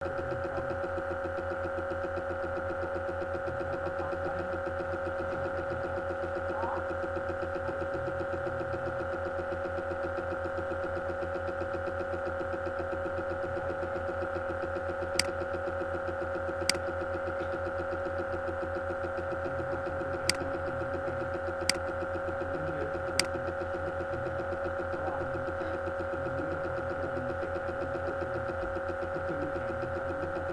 Tus me nyuam ntawd ua tsis tau txog ib puas xyoo, tab sis mas nws twb yog ib tug me nyuam ntxhais uas nws tseem hais lus tau, nws tseem ua tau cov lus tseem nyob rau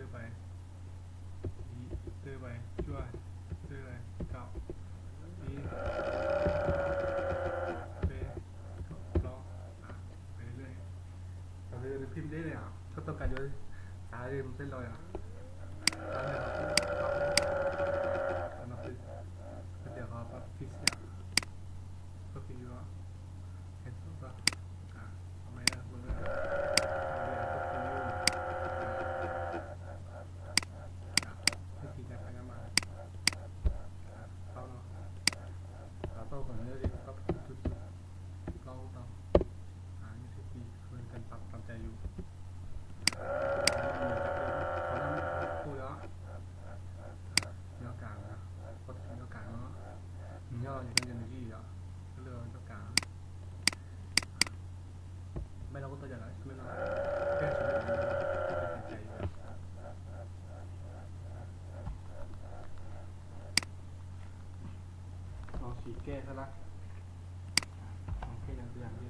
twb pais, ib, twb pais cuaj, twb pais kaum, ib, peb, kaum plaub, pais lwm. Phim deb li os, txhob tau kas yuav xav li mus tej los yom. Tias ho pab phim xwb, pab phim yuav, pab no, tau tau kom nyob li pab phim tus tus plaub tau. Nyob sib ti, kheev pab tab cai yus. Qhov no kuj yog nyob kas, qhov twg nyob kas no, nws nyob ces koj nco nws li yom, koj lwj nyob kas. Maj no kuj tau yam lawm, maj no peb tsis, no sis kej xwb lawm. Kej no tus yam li,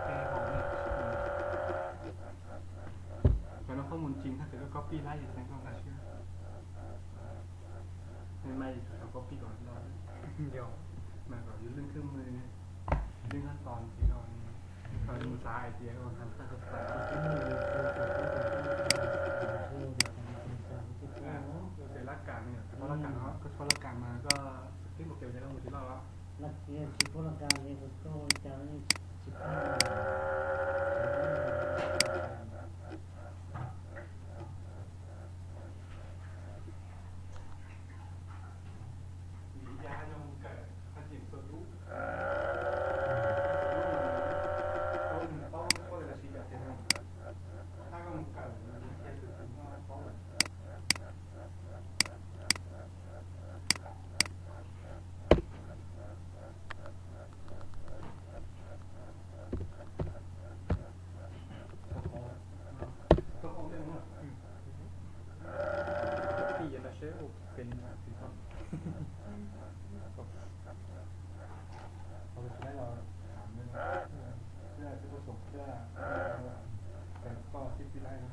kej haus ne. Cov no koj mus ntsis thaj txawm koj copy laib ces xeev koj nkag siab. Maj no yus tsum copy kom los, yog mas kom yus lwj khwb mws, lwj hab tos ces no, kom yus mus xav hais tias ua tag tag tag. Ua tias lab kas, koj tsis paub lab kas no, koj tsis paub lab kas mas koj tib nkaus kev ces koj mus tsis loj los. Tsis paub lab kas ces kuv koj ua li cas tsis paub. Vim yog yog mus kawm haj tseem txhua tub, tub nws paub, paub tias lawv siv cov tiag no, tab koj mus kawm nws thiaj tus tus no paub lawm. Pij yog laj seb ua pem tsis tau. Qhov tsis laib los tham, xwb xwb koj xav xwb, koj xib tib laib.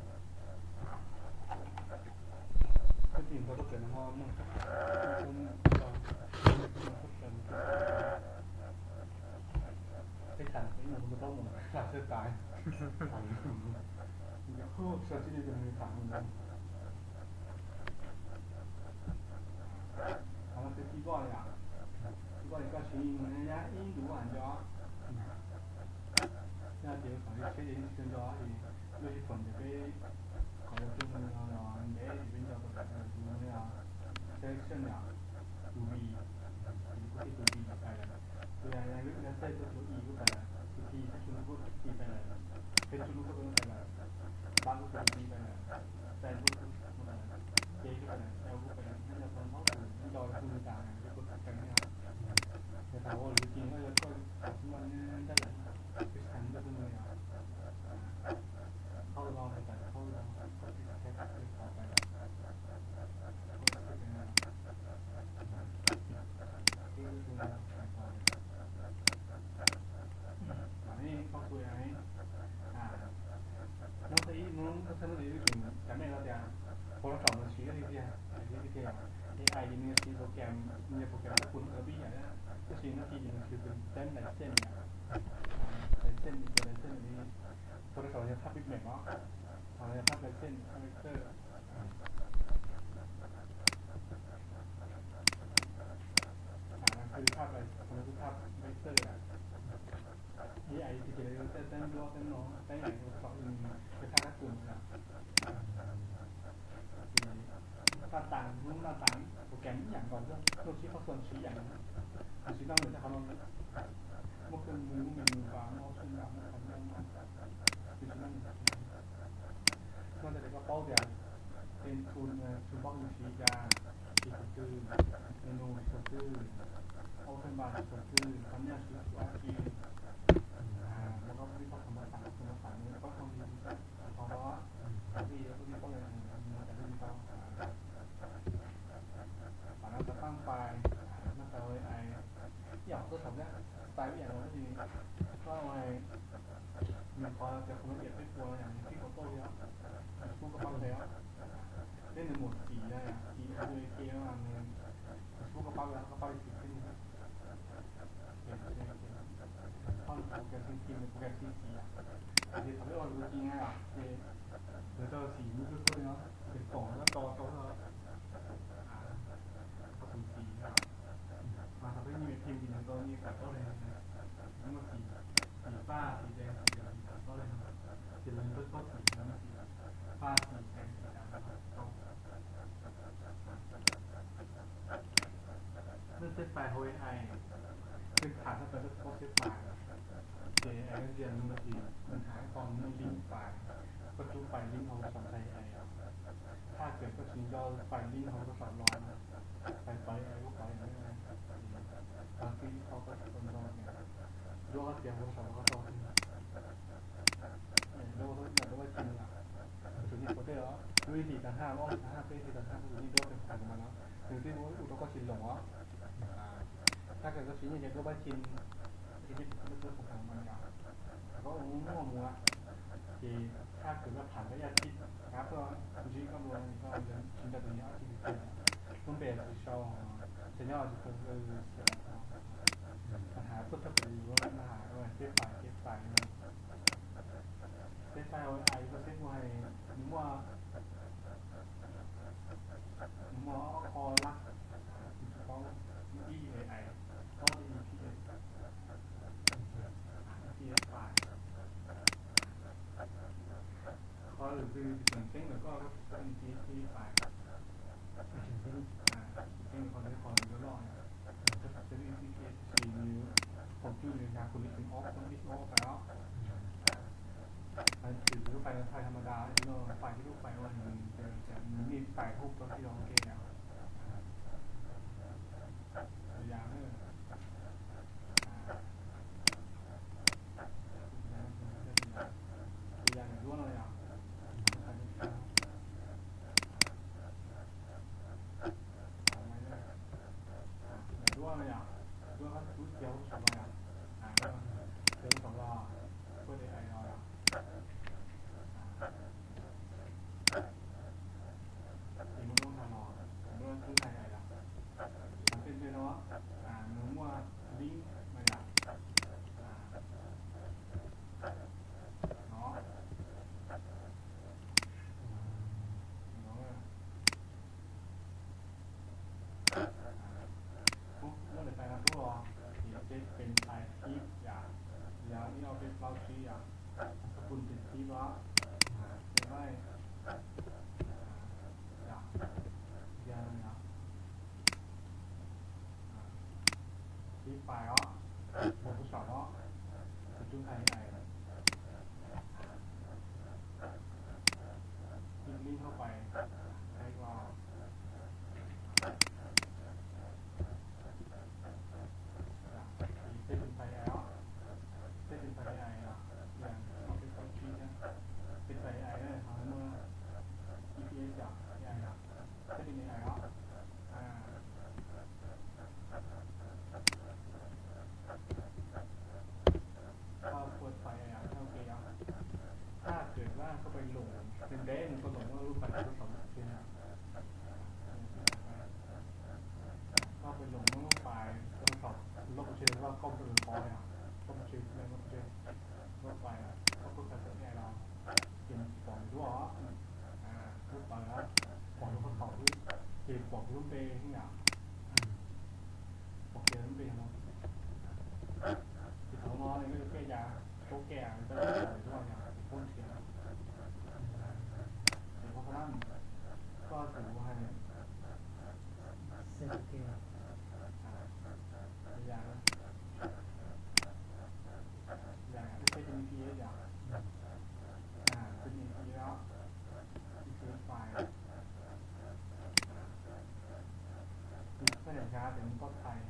Twb tsis nrog koj kawm no ho mloog, mloog koj kawm. Peb tham ib nus kuv tau mus tham sab tas. Yog sab tib li tus nws tham. Qhov no twb tib voj li, tib voj li koj siv nyab ib ntus nco. Yog tias kom li tshiab ces yeej tsis tshua nco es lub sij hawm ces peb qhov yog tus no los ntev ces peb nco tau tas tus no yog selection yom, tus V, ces kuv tib tus V pais lawm. Tus yog yog xej tuaj tus I kuj pais lawm, tus T xab tsu lub kuj T pais lawm, peb tsu lub kuj pais lawm, pab kuj tus V pais lawm, xej kuj tus pais lawm, ces kuj pais lawm, xej kuj pais lawm, nyob nco tau ntau tus, nyob nco tus nws tas kuj tsis tseem li os. Yog tham ua luv ci no yog koj xub npaj nyob nrab lawm, peb tsis tham ntuj tus nws os. Qhov no tas qhov no, qhov pib teb qhov pais lawm, qhov pib teb, mam li qhov kuv, hnub thib ib hnub thib ib ib tug cov mej no tias, pov rau saum no siv li tiag, li tiag, AI ces nws siv program, nws yog program tab kuv hnub thib ib yam, tab sis hnub thib ces nws siv tus teeb license yom, license, tus license li, pov rau saum yog phaj pib mem os, ho yog phaj license, phaj vector. Tam no xwb phaj, tam no xwb phaj vector lawm. Ib yam li tias lawv tej teeb duab teeb no, teeb yam ua txhaum li nws, tej phaj kab tus no yom. Ces phaj tas, lub naj tas, program ib yam nkaus xwb, tuaj siv qhov xua siv ib yam nkaus. Nws siv naj nws tej qhov no, muaj kawg nws muaj menu bar, muaj option bar, muaj qhov no, nws siv naj nws. Noj tas li koj paub tias tej tool, toolbox nws siv cas, siv thaum twg, menu siv thaum twg, option bar siv thaum twg, qhov nyaj siv thaum twg, mas koj pib paub qhov npab tas, qhov npab tas nws paub tau li xwb, qhov no, koj pib, koj pib paub li, nws tas li tau. Huawei ai, twb tham txog rau koj txhob xib fais, ces ai koj ntsia no ces nws hais koj muaj link file, koj rub file link hauv saum ntxhais ai. Thaj kawm koj tsis nco file link hauv koj saum los, fais pawv ai koj pawv yom, ces koj twb tau koj tsis tau nco tias duab koj tias hauv saum los koj tau xwb. Duab koj tau duab pab cim yom, koj tsum nias qhuav tej os, lub ib hlis tag haj, ob hlis tag haj, peb hlis tag haj koj tsum nias duab pab cim mas no, nws twb ua rau koj tsis loom os. Thaj kawm koj tsis nyiaj ces duab pab cim, ces nyiaj kuv kuv duab pab cim mas yom, koj muaj mus, ces thaj kawm koj tham tau ib as thiv, kab tuaj ntsib koj dua ces koj tsis nco tus nyiam ob thiv tiag tiag. Lub npe tsis sau, tsis nyob tsis tau, tsis tau, mas has tuaj txog kuv lub mas has xib fais xib fais. Xib fais ai koj xib kuv hais nws muaj, nws muaj ob qho lab, kuv tsis paub, ib ai, ob E P S, E P S fais. Qhov lwm twg tseem ceeb ntawm koj, koj E P S fais, tseem ceeb qhov lwm qhov lwm loj loj, koj xav E P S tab sis nws, qhov cub nws nag kuv li tseem ob, tseem ib ob fais os. Lwm tus lub fais no thaij tham ma da, lub no fais tib lub fais ua nws, nws nej fais hauv plaub tsib los ua ke yom. Tus yam, tus yam daim duab no yom, daim duab no yom, duab koj rub cia hauv saum los yom, cia hauv saum los, koj de ai los yom. Ces muaj lub nthav los, muaj lub nthav yom, xav tej ntej no, nws muaj link no yom, no, no, muab daim fais no rub los, ces peb pem fais thib yom, yog ib ob peb plaub tsib yom, xab pum tes thib os, peb laij, yog, yog, thib fais os, hauv saum os, tus tub ntxhais ai, ib lib hauv fais, ai los, peb tus fais ai os, peb tus fais ai os, yog peb plaub tsib thiab, peb fais ai na ho muaj E P S yom, ai yom, peb tus ai os. Koj puas fais yom, koj ua ke yom. Thaj kawm koj pais loom, ntev ntev mus koj loom muab lub fais rau saum lub pes yom. Koj pais loom muab lub fais rau saum lub pes tseg, koj koj pes tseg qhov yom, koj pes tseg, koj pes tseg, lub fais, koj pub fais rau ai los, ces nws tsis pom nws duab, lub fais pom lub qhov thaum xwb, ces pom lub npe xwb yom. Pom kiag lub npe no. Ces thaum no nws yuav ua ke cas, paub ke, koj pom nws duab yom, ces paub nrhiav. Ces koj xav, koj tsum hais, yam, yam ib txhia ib yam, ib txhia ib fais, ib txhia hnyav tias nws koj thais,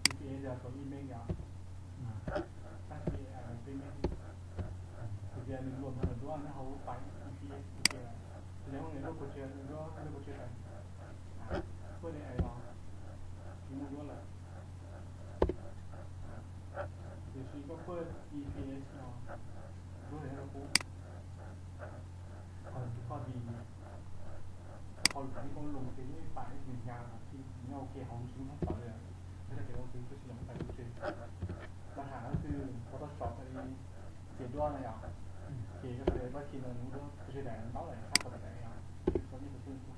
ib txhia yog tau ib mev yom, tab sis peb mev, tias nws luam nws duab nyob hauv fais ib txhia ib txhia, ces yog nws lub pes tseg, nws duab lub pes tseg fais, pub li ai los, tsis muaj duab lawm. Tiam sis koj pub E P S no, duab nws nyob rau qub, qhov koj di, qhov lwm tus tib koj loom ces lub ib fais nws hnyav, nws nyob ua ke hauv ntsis nyob tawv li, koj coj pem ua ke koj tsis loom fais lub tseg. Mas ham no xwb, Photoshop li ces duab no yom, ces koj txhais pab cim no nws duab pes tseg daim ntaub daim sab tod daim yom, ces koj nyiaj tus xwb kuj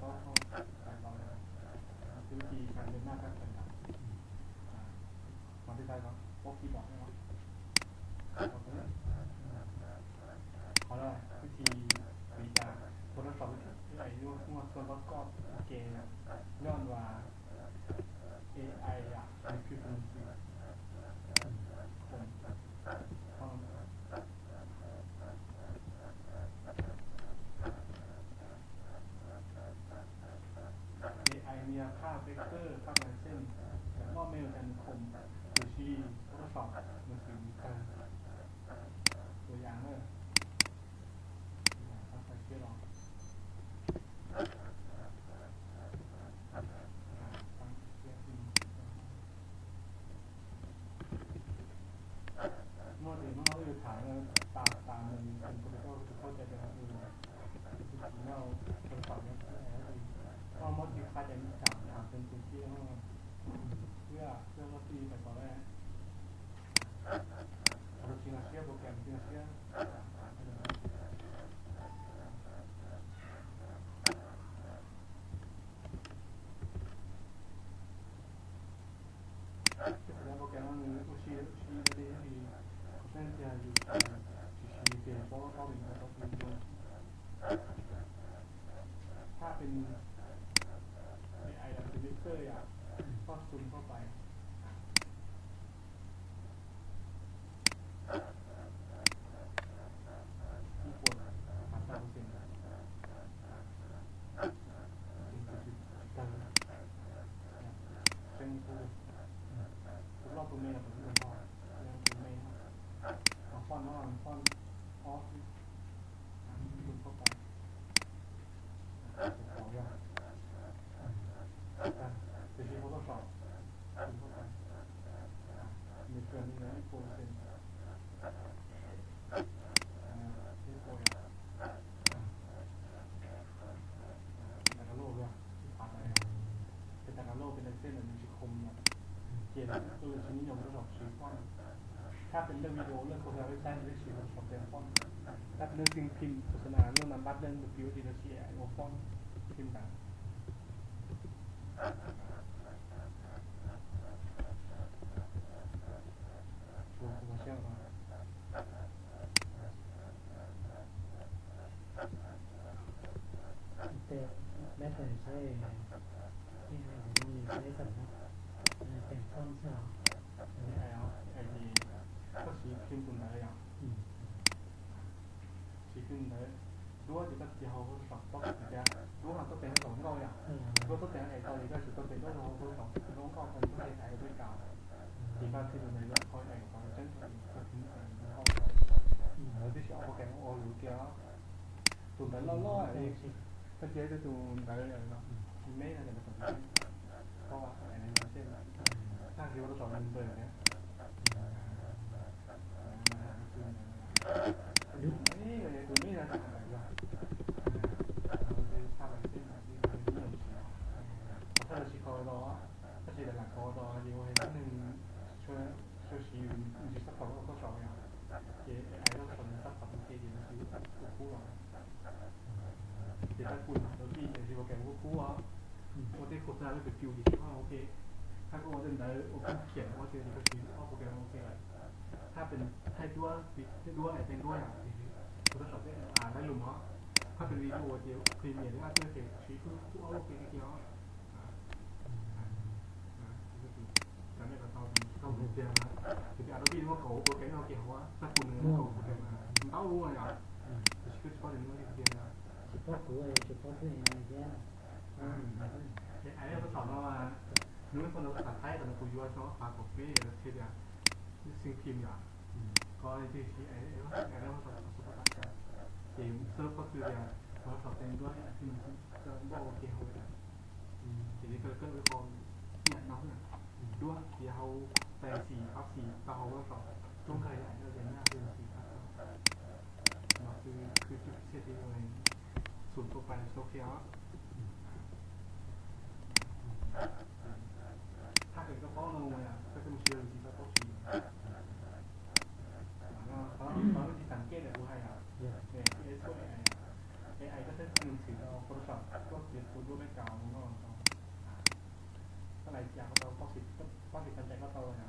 xaus, xaus tau lawm. Ces wb cia li xav ntev naj kab pem ntawd. Mas twb xav tau pab key board no. Qhov no wb cia li, vim tias Photoshop wb yuav muaj xua ntaub koj ke nyob nua AI computer music. Ces ai niag qhab vector qhab license, noj me tas nws khoom, tiam sis Photoshop nws xws li kawg tus yam na. Tab tais siab los muaj tias hnub no wb yuav tham tas tas mus tus koj tus khaub cai tias tus txiv noj Photoshop nyob es koj muab tib qhab cai tham tham txeeg txeeg thiab no. Wb wb loj tij pais tod lawm. Los tsis nkag siab program tsis nkag siab. Tsis tau program no nws ua si ua si li li, kuv pheej tias yus tsis siv ces paub paub vim nws tau tus tus. Thaj pes AI los tus vector yom, koj xum koj pais. Ib puas phav tau xees, tsis tau tseeb kuv tus loj tus me los tus ib tus npog, tus me no, font no font ob xwb, tus koj pais. Tiam sis Photoshop, tus koj pais, nws kawg li no ib puas xees, ib puas yom. Pes tas kas loj yog ib phav tas, pes tas kas loj pes license ntawm nws tsis khoom yom, ces lawv tsis nyiam ua Photoshop siv font. Thaj pes leej video leej kho xya website nws siv Photoshop tes font. Thaj pes leej xeev phim khos xas nas lub nab npab leej nws piv ua tsis tau siv ua font. ntawd. Kuv kuv siab tes mab tais saib, ib hais tes no nws saib tawm no, tes thoj xwb os. Koj siv phim tus ntawd yom, siv phim ntawd, duab ces koj cia hauv Photoshop paub tias duab no tuaj tes hauv nkauj yom, duab tuaj tes es tau ces koj tsum tuaj tes duab rau hauv Photoshop nkauj nkauj tau koj thiaj tais ua peb kaus. Ces koj phim tus ntawd rau qhov es kom tseeb tau koj phim ntawd nkauj. Lawv twb tsis ob program ua lus kiag. Tus ntawd loj loj, koj cia tus ntawd, me no kom tau, tag nrho rau saum ntawd thiab. Tus me no tsis hais yog, tshaj lawm xwb mas tsis hais ib nyuag ntsis, qhov tshaj lawv tsis kho tau, tab sis lawv lam kho tau ces ua hais tib neeg tshua siv yus ntsis sab pom loj koj saum yom, ces ai loj saum nws sab pom ua ke ces lawv siv ua kub los. Ces tab kuj hais tau tij ces siv ua ke ua kub os. Ua tej khos xa lawv tus cus ces siv ua ke, hab ua tej ntawd ua kub khiam ua tias ces koj siv ob ua ke ua ke lawm. Hab pes thaij duab, tej duab es tej duab yom ces kuv tab saum tej a laib lus mog, hab pes video ces Premiere li ab tuaj ces siv kuj ob ua ke kiag os. Cov me kom tau, tsis tau tiag, tias Adobe muaj kaum program ua ke hauv, tab kuj nws muaj kaum program ntau lub yom, tiam sis koj tsis paub tias nws muaj li tiag. Tsis paub kuv tsis paub xwb thiab. Ai tab tom no, nws muaj ib qho no xav thaib tau nws kuv yuav tso qhov kaum peb qhia tias xeev phim yom, koj tiam sis ai lawv xav xav tas ces xwb koj xwb tias ua saum tej duab phim npauj ua ke hauv. Ces li koj koj ua qhov nyam no xwb, duab ces hauv Fancy, Fancy tau hauv Photoshop, duab nkag yam no ces nyob Fancy tag, no xwb khwv cub txhiaj ti xum tua pais tau qhia os. Thaj kawm koj paub no, koj coj mus siv lus tsis tau paub siv. Qhov no tsis xam kej ntawm kuv hais yom, es kuj ai, ai koj txhawb txhia ntxhw rau Photoshop tuaj txiav tus duab background no rau, koj lais cas koj tau, pab xis tag ncaim koj tau yom.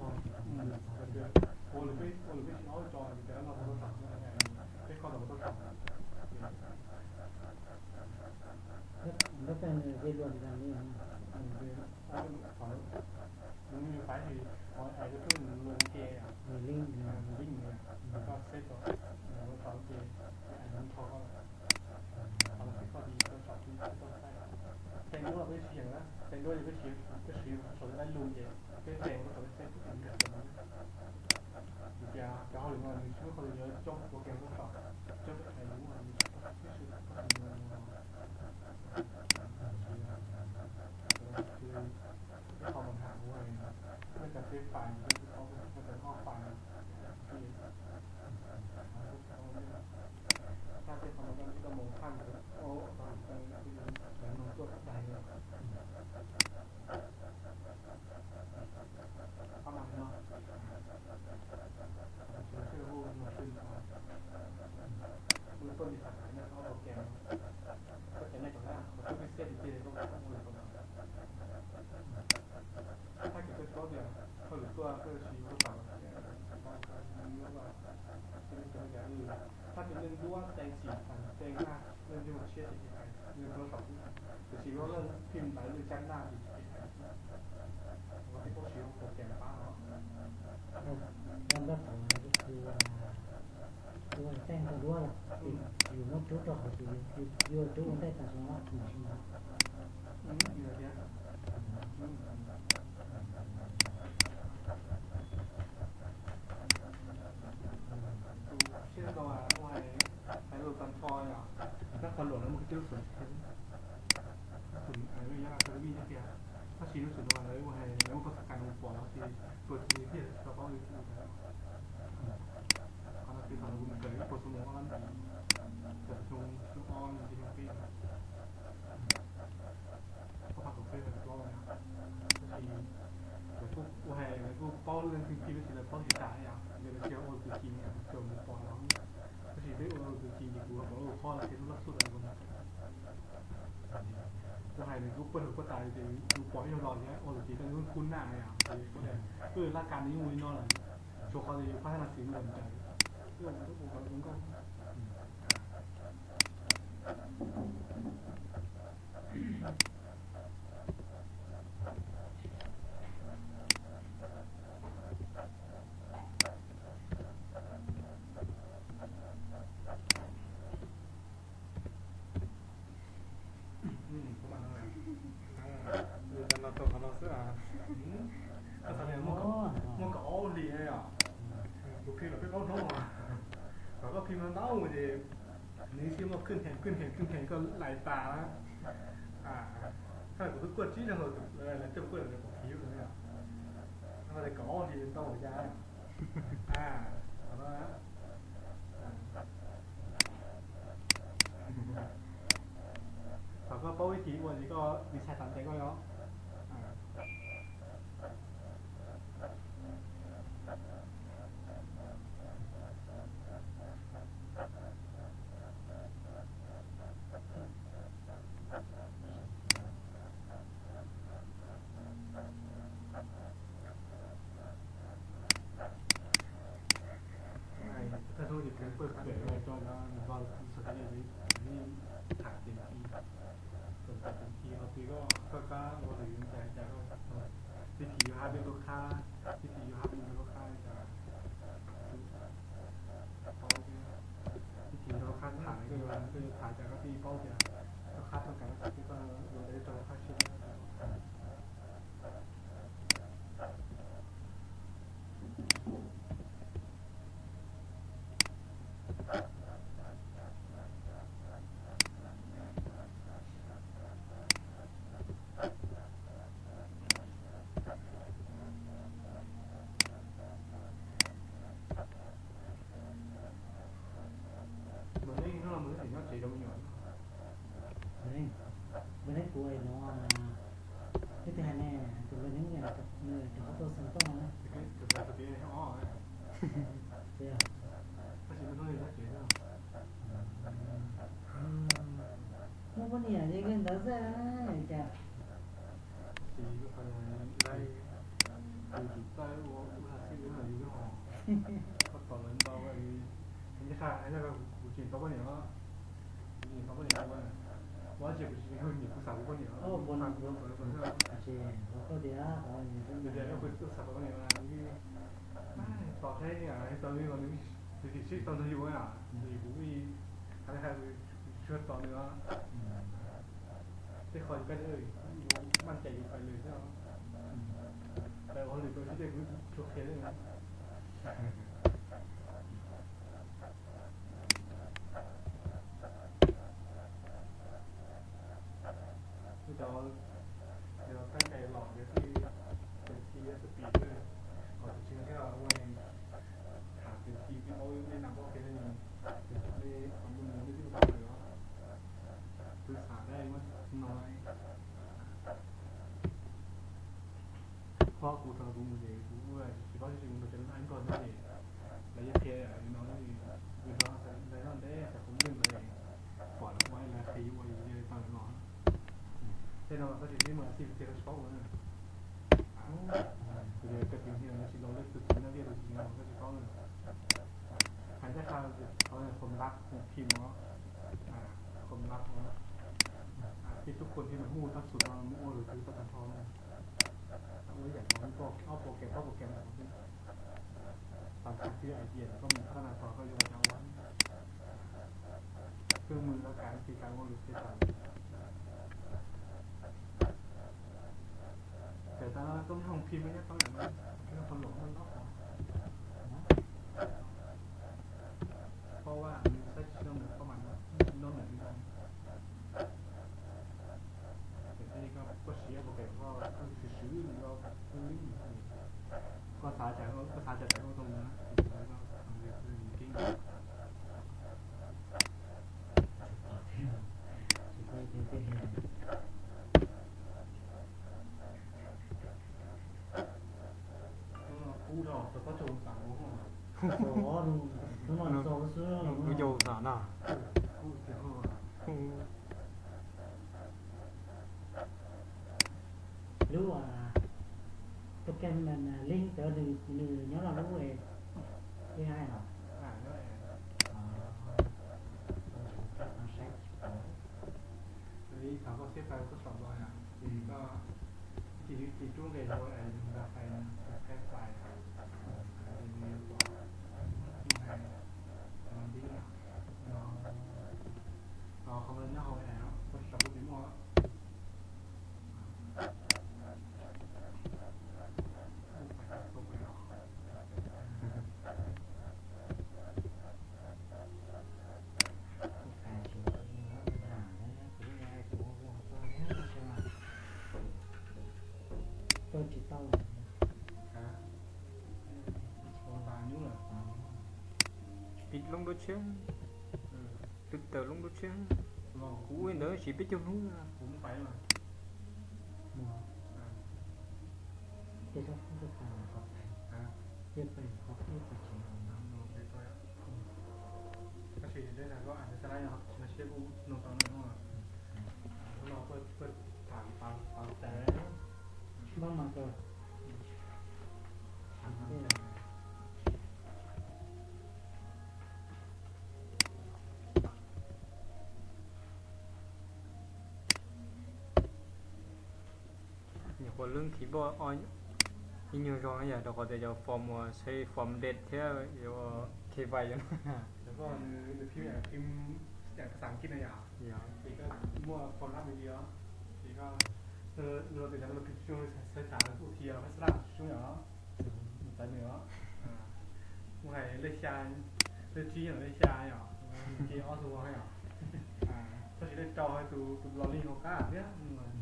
Ua lwm peb, ua lwm peb tsis ob tso, ces cov no tau tau saum, peb kho tau tau saum. Nws qab pej nws ze luag li cas li. Nws nws faib li, ais rau peb nws luag ke, nws lib nws, koj xeb tau, nws ua tau ces ais nws rho koj lawm. Qhov no peb kho li tau saum peb tau saib. Teem duab peb siv yeem na, teem duab peb siv, peb siv saum daim lub ces peb teem rau saum peb xeb peb teem rau saum. Tias cov hauj lwm no nws tsis muaj qhov twg yuav coob ua ke rau saum, coob ais lub nws tsis tau peb siv tau ais lub no. Ib qho mas hais ua nej cov tej fais, nej cov ob fais, tab tej qhov no koj mus phaj, cov no tuaj daig. Qhov mas no, tsis hu no xwb, wb tuaj li xav hais no, ob program, koj cov nej cov na, koj twb xeb li tiag li koj ua li ko. Thaj kws koj tsis paub tias hauj lwm tuaj koj siv ua saum, thaj kws neeg duab teem xim teem naj, neeg nyoog tshiab ces hais nws ua saum xwb, tiam sis yog leej phim ntawv neeg tsab naj ces tsis hais. Ua tej koj siv ua program pab no. Yog npaj tau kuv ua teej rau duab lawm, yus muab rub rau hauv ces yus rub ua ntej tas zog no. Tus siab nkaus ua hais Qhov luam no muaj kwv tij lub xum thiab, lub xum Yab Laj Academy thiab tiag. Tab sis lub xum no mas lawv ua hais lawv muaj pab xab kas no pom no ces tuaj tsis tiag tsis tau paub li. Qhov no ces thaum lawv mus kawm ib puas xyoo mus ob lab ntawd, kawm xyoo xyoo ob xyoo peb, ob phav kaum peb kaum plaub no. Tab sis lawv kuj ua hais lawv kuj paub leej twg phim tab sis lawv paub tsis tas yom, ces lawv tsis ua tus ci no yom, tsuas mus pom no. Tab sis peb ua tus ci ces kuv pom lub qhov lawv qhia lub lab xub tas no. Kuv hais nws kuj pawg hwm kuj tas ces yus pom ib zaug los ces ua tus ci tau yus kub naj yom, ces kuv tias wb laj kas nws yeej ua li no lawm, tshuav qhov tias yus pab thab na xis mus lawm ncaws, wb ua tus nkauj. Kuv mam no, no tau qhov no xwb. Muaj kaum ob hlis yom, kuv phim los peb plaub hnub, kom koj phim ntau ntau ces nws sib muaj kwj heem kwj heem kwj heem koj lais tas. Thaum kuv twb kuaj tsib leeg hauv tus lawv coj kuaj lawv kuv phim no, no tias kaum ob hlis ntau cas. Thaum koj paub vib thim ua ces koj design tas ntes koj yom. Thawj hnub ces kuv pawg pem tso nws npog xav tias tham ceev ci, tham ceev ci qhov twg koj koj kab ua lwm yus ntxhais cas, vib thim yus hab peb lub qhab, vib thim yus hab peb lub qhab li cas, paub thiab. Vib thim yus lub qhab tham koj yuav koj yuav tham cas koj thiaj paub tias lub qhab txoj kev no txog peb koj yuav ntawd rau lub qhab siab. Mas nej hnub no mus neb tseem nyob tsev rau me nyuam? Neb kuv no, twb tias hais ne, tus npawg Neeb nws rov qab tuaj xeem Tooj no. Tab sis hnub no nyob tsev xwb. Muaj poj niam ces kawg ntawd xwb cas. Tab sis lub qhov no, tus tswv txawj ua ub tag xwb, yus ho koj tos lawv ntau, nyob qha kuv tsis tau poj niam, kuv tsis tau poj niam ua, ua tsis kuv tsis nyiam kuv xav kuv poj niam, tias kuv xav kuv poj niam, tos qheb tau li los nws twb tim sib tau nrog yus, yus kuv hais tsis tau tos nws. Tej qhov yus kab maj cai yus pais lawm xwb. Pais ua hauj lwm rau sib tej kuv tsuas qhia li. Ua cov yog tab cai los yog tij, ceev ci yog txawj pim xwb, kom tsis thiaj ua tham ceev ci pib paub nej nam paub qhia nej, nej qhov muaj mus nej twb paub lawm os. Kuv xav dab muab no, qhov kuv thaum kuv mus ces kuv ua tsis paub tsis mus rau cov Nplog no ces lawv yeej qhia li no, Nplog ntawd noj ntev tas kuv lwj ntawd pom lawv ua lawv qhia ua tau li no. Tej no koj tsis sib mus xij tias koj tsis paub ua na. Kuv yog koj tus niag tsis laus lej tus txiv nyob liaj tus txiv no koj tsis paub na. Hais ncaj qha qhov qhuas mlab qhuas phim os, qhuas mlab os, peb tub kuas thiab mas muaj tab xus no mus ua lwm tus tau tag nrho na. Ua ib yam nkaus ob pua kem pab pua kem no xwb. Tam khas tib idea koj mus thab na tos koj yuav ua cas ua. Pheej mus lawv kam tis kam ua lwm tus tas. Ces tas koj hoo phim nyob tau yam no, phim qhov luam no no. Paub a, nws saib tsis noj nws paub mas noj nws li no. Lub, tus kheej link ntawd nws nyob rau lub AI los? Thaum koj xếp file Photoshop los yom, ces koj ib chim ib chim rub nqes hauv es nws nqa file, nws thaij file, es nws yuav pom mus hais, no, qhov no nyob hauv es Photoshop kuj tsis muaj. Tsis tau. Pib loob dua tshiab, twb tawm loob dua tshiab. Kuv ua ntawd siv peb caug hnub. Tab sis deb tas koj a sa lab no siab kuj nug tau na. Lub no puaj tham pab tas, npab mas kawg. Nyuam qhuav lub keyboard ib nyuag zog na yom, rau qhov tias cov form uas save form date thiab yuav key vais yom. Nws phim, phim phas xas As kiv na yom, ces koj muaj form lab nws os, ces koj, no tias cov no phim tsis zoo, sawv tham kuj thi phas xas As tsis zoo yom, txawv nws os. Kuv hais lej xya, lej tsib yog lej xya yom, ces ob tug yom. Tab sis lej rau tus los li hauv qab thiab. Nws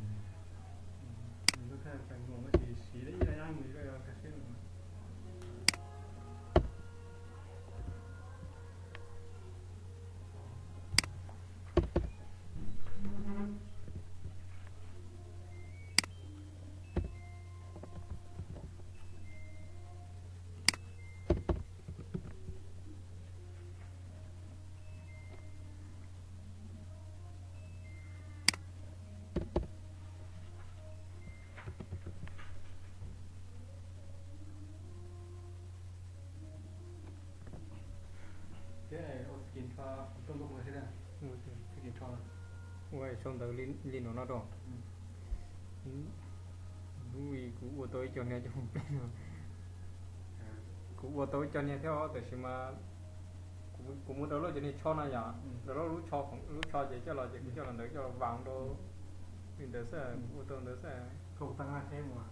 lub thaj mus tab sis siv lej ib laj nyab mus koj yuav kag siab. Thiab ua skin rho kuv tuaj nkaus xwb na. Skin rho ua sau ntawv li no no rau. Lub kuv ua tau ib co niag cov, kuv ua tau ib co niag thiab os, tab sis mas kuv muab rau lawv cov niag tsho no yom, rau lawv lub tsho, lub tsho ces coj los ces kuv coj los ntawd coj los vas rau li ntawd xwb, kuv ua tau ntawd xwb. Koj ua tag haj theb mas,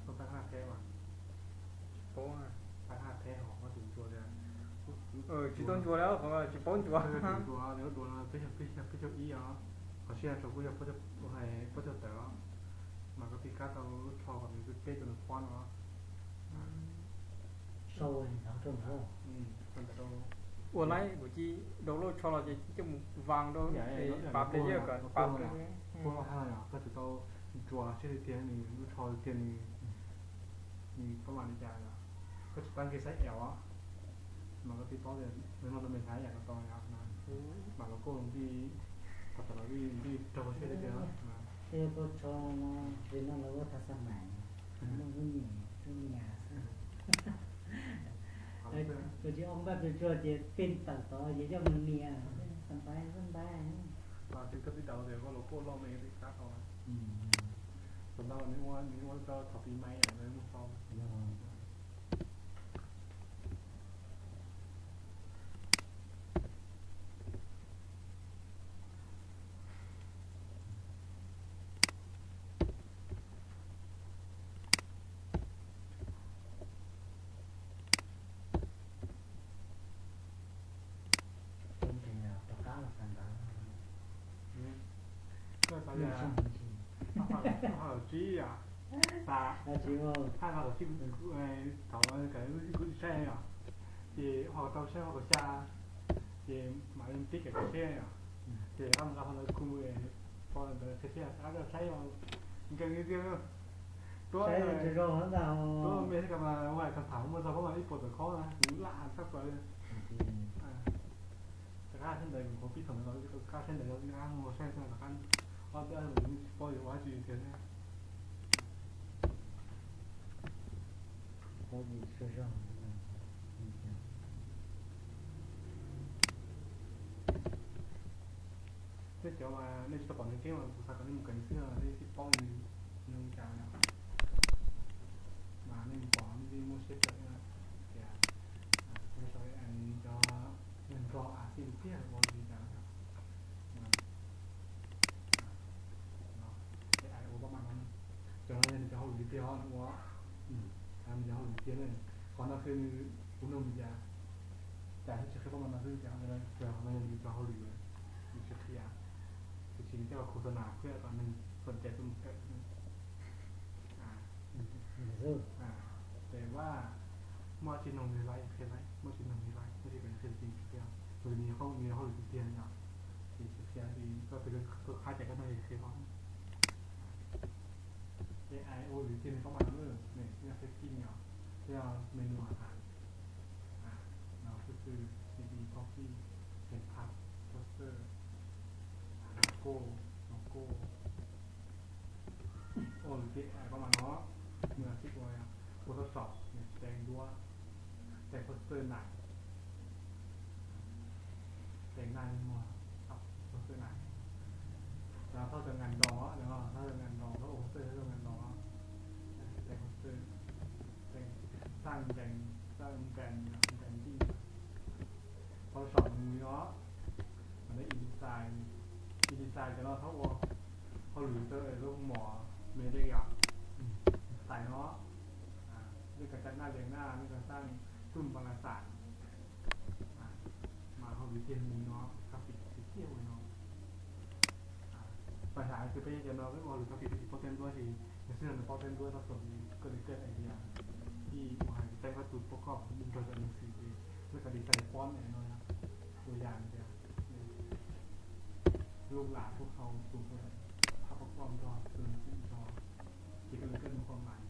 ua tag haj theb mas, tsis paub, tag haj theb ho koj tsis ntsuas tias, tsis tau ntsuas li qhov tsis paub ntsuas. Ntsuas, ntsuas no peb caug, peb caug ib os, qhov sij hawm tsaus kuj yog peb caug tawm os, mas koj tij kab tau lub tsho kom nws peb rau nws pob no. Ua laib kuv cia li rau lub tsho los ces coj mus vas rau pab player kom pab. Koj tsis tau ntsuas seb tiag nws lub tsho tiag nws, nws pab mam li cas yom. Koj tsis tab nqi xaiv L os, mas koj tij paub tias nws no tau me nthav yam no tau yom. Mas los koj nti, thaum thaum los nti raug seb tiag tiag. Tej koj tsho no, vim no lawv ua thaj xab mais, muaj lub niam lub niam xwb. Tus tsis ua npaj tus tsuag ces pin tawm tod ces coj mus nias, xab npaib xab npaib. Mas twb koj tij daus tias koj los koj loj me tij kab tau. Thaum ntawd nws ua, nws ua rau thaum pis mais yom, nws mus tau. Rov qab los xav ntawv. Koj xav tias, koj ho los tsib yom, xav, haj ho los tsib, thaum kuv tsis saib yom, ces ho tau saib ho kaum xya, ces mam li pib kaum tsib yom, ces ho nqa ho ntawd kuj, pom ntawd qhia thiab xav saib yom, nkees li tiag. Tuab, tuab me thiab mas ua hais tham tham muaj txog pab mas ib puas tawm khob na, kuv lam tshaj plaws li. Rov qab thiab ntawd kuv pib thaum ntawd los Qab saib ntawm yog ib qab mus saib xwb, rov qab ob peb ob tsis paub yuav ua dab tsi tiag thiab. Paub tsis tsaug zog. Tej cov uas nej tsis tau pom nws keeb mas kuv xav kom nej mus kawm xwb, nej thiaj paub nws zoo li cas yom. Mas nej mus pom nej thiaj muaj siab kawm tias, tias, tias cov neeg nrog a xij tiag ua li cas yom. Ai ua pab mas no, cov no yog nws cov hauj lwm tiag os, nws ua, nws cov hauj lwm tiag ne. Qhov no xwb nws, kuv nug nws tias, cas nws tsis qhia pab mas no xwb, tias qhov no yog nws cov hauj lwm, nws tsis qhia, tiam sis nws coj los khos nas qhia kom nws soj cai tuaj mus kawm. Ces vaj, muaj tsis noog nws laiv qhia laiv, muaj tsis noog nws laiv, muaj tsis kom nws qhia tias nws tsis qhia, nws yog hauj lwm tiag tiag yom. Ces tsis qhia ces koj twb qhab cas koj nug qhia koj. Ces ai ua lwm tiag nws pab mas no, nws yog setting yom, yog menu app, no xwb xwb, C D, copy, template, poster, logo, logo. Ua lwm tiag pab mas no, nws xij ua Photoshop, teem duab, teem poster nais, teem nais, poster nais. Thauj cov nkas nrog, thauj cov nkas nrog, thauj ua poster thauj cov nkas nrog, teem poster, teem xaj nkees, xaj nkees, nkees ntij. Photoshop mus li no, mas nej InDesign, InDesign cov no thaum ua hauj lwm rau lub mom me dej yom, xais no, nej kov cai naj yees na, nej kov xaj tub npa las xam, mas hauj lwm tiag mus no, graphic tiag tiag ua no. Pais tham tias peb cov no peb ua hauj lwm graphic peb tsis paub teeb duab ces nws xwb no nws paub teeb duab tau xom li koj li koj idea, ib ua hais teeb koj tus poj koj nrog cov neeg xwm ces lawv kov design font no ua yam tias lub lam lub hau tus, phab poj koj nrog tus neeg xwm nrog, ces koj li koj mus qhov mais,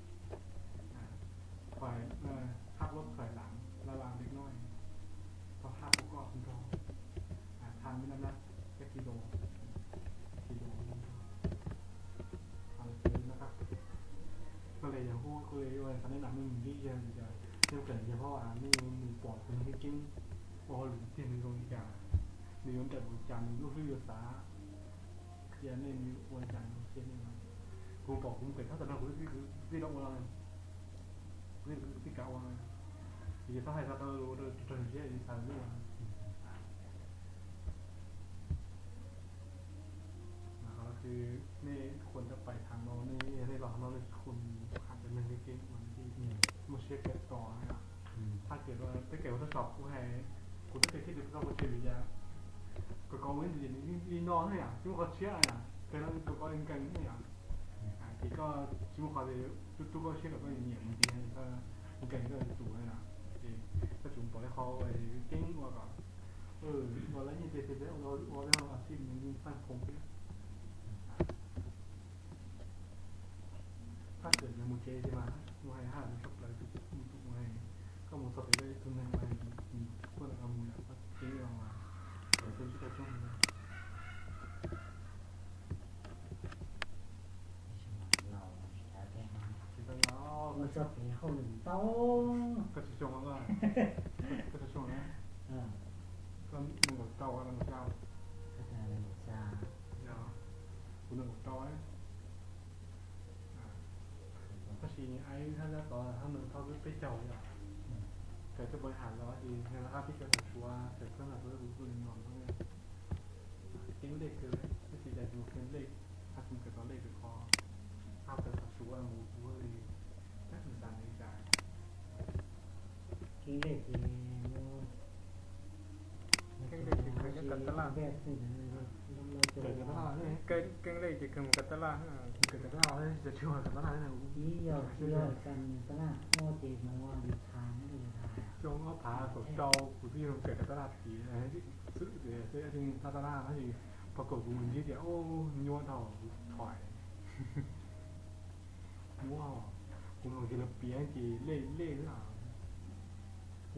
hab lub khawm lam la la li no, tau hab poj koj nrog, tham mi na na, kab ki do, ki do nrog. Koj li yog hu, koj li ua xav nej nam nej mus ntsib yawg, nej mus kawm yawg hauj, nej mus pom tus neeg keeb keeb ua hauj lwm tiag nws zoo li cas, nws yuav nrawm npaum cas, nws lub hlwb yuav xav qhia nej, nws ua li cas nws qhia nej. Kuv pom kuv mus kawm txog tam no kuv twb tsis tau ua no, kuv twb tsis kam ua no, ces txhob hais txog rau lus rau nws thiab, xav lus ua. Mas qhov no ces nej kuj tau pais tham no, nej yog nej los no nej kuj tham cov neeg keeb keeb uas nej muaj siab kawm tos na. Thaj kev peb kev ua txoj saum kuv hais, kuv thaj kev thiaj li tau ua tseg vim yog kov kov ua ib ntsis li no na yom, tsis muaj qhov tshiab yom, peb los kov kov nkees na yom. Ces koj tsis muaj qhov twg rub rub koj siab kom koj nyiam mus ntxiv, koj nkees koj tus na yom. Ces koj tsum pom ib qho keeb ua kom ua lawv nyiaj tiag tiag, ua peb a xij nws xaj phoom thiab. Thaj kev yog mus tsev tiag mas mus hais haj mus sab plaws tus mus tus mus hais, koj mus txog pem koj ib tug neeg ua hais kuj lam mus yom, koj keeb los mas lawv kuj tsis tau coob. Tsis tau yog, ua txog pem hauj lwm ntau. Koj tsis xyoo, koj tsis xyoo na, koj nees nkaum rau nees nkaum xya, kuv nees nkaum rau. Tab sis ai thaj dab tod thaj nees thaj peb caug yom, kawm tej poj ham los ces neeg lawv hab peb caug thaum suav kawm kawg no kuv kuj li no no. Keeb lej kawg, tab sis cas tsis mus keeb lej, hab tsis mus kawm tau lej kawg qhov, hab kawm thaum suav mus kuv li, tab sis xav li cas. Keeb lej ces keeb lej ces kawm nyob Katalaj, kawm Katalaj, keeb lej ces kawg mus Katalaj, kawm Katalaj, tsis mus Katalaj, ib yog xav mus Katalaj ces mus ua li tha, xyoo ob phav kaum rau kuv twb yog kawm Katalaj tid, xwm tias xwb Katalaj tab sis pom kom kuv mus ntsib tias nyuaj dhau, kuv thom muab, kuv mus ntsib lawv piav ces lej lej xwb.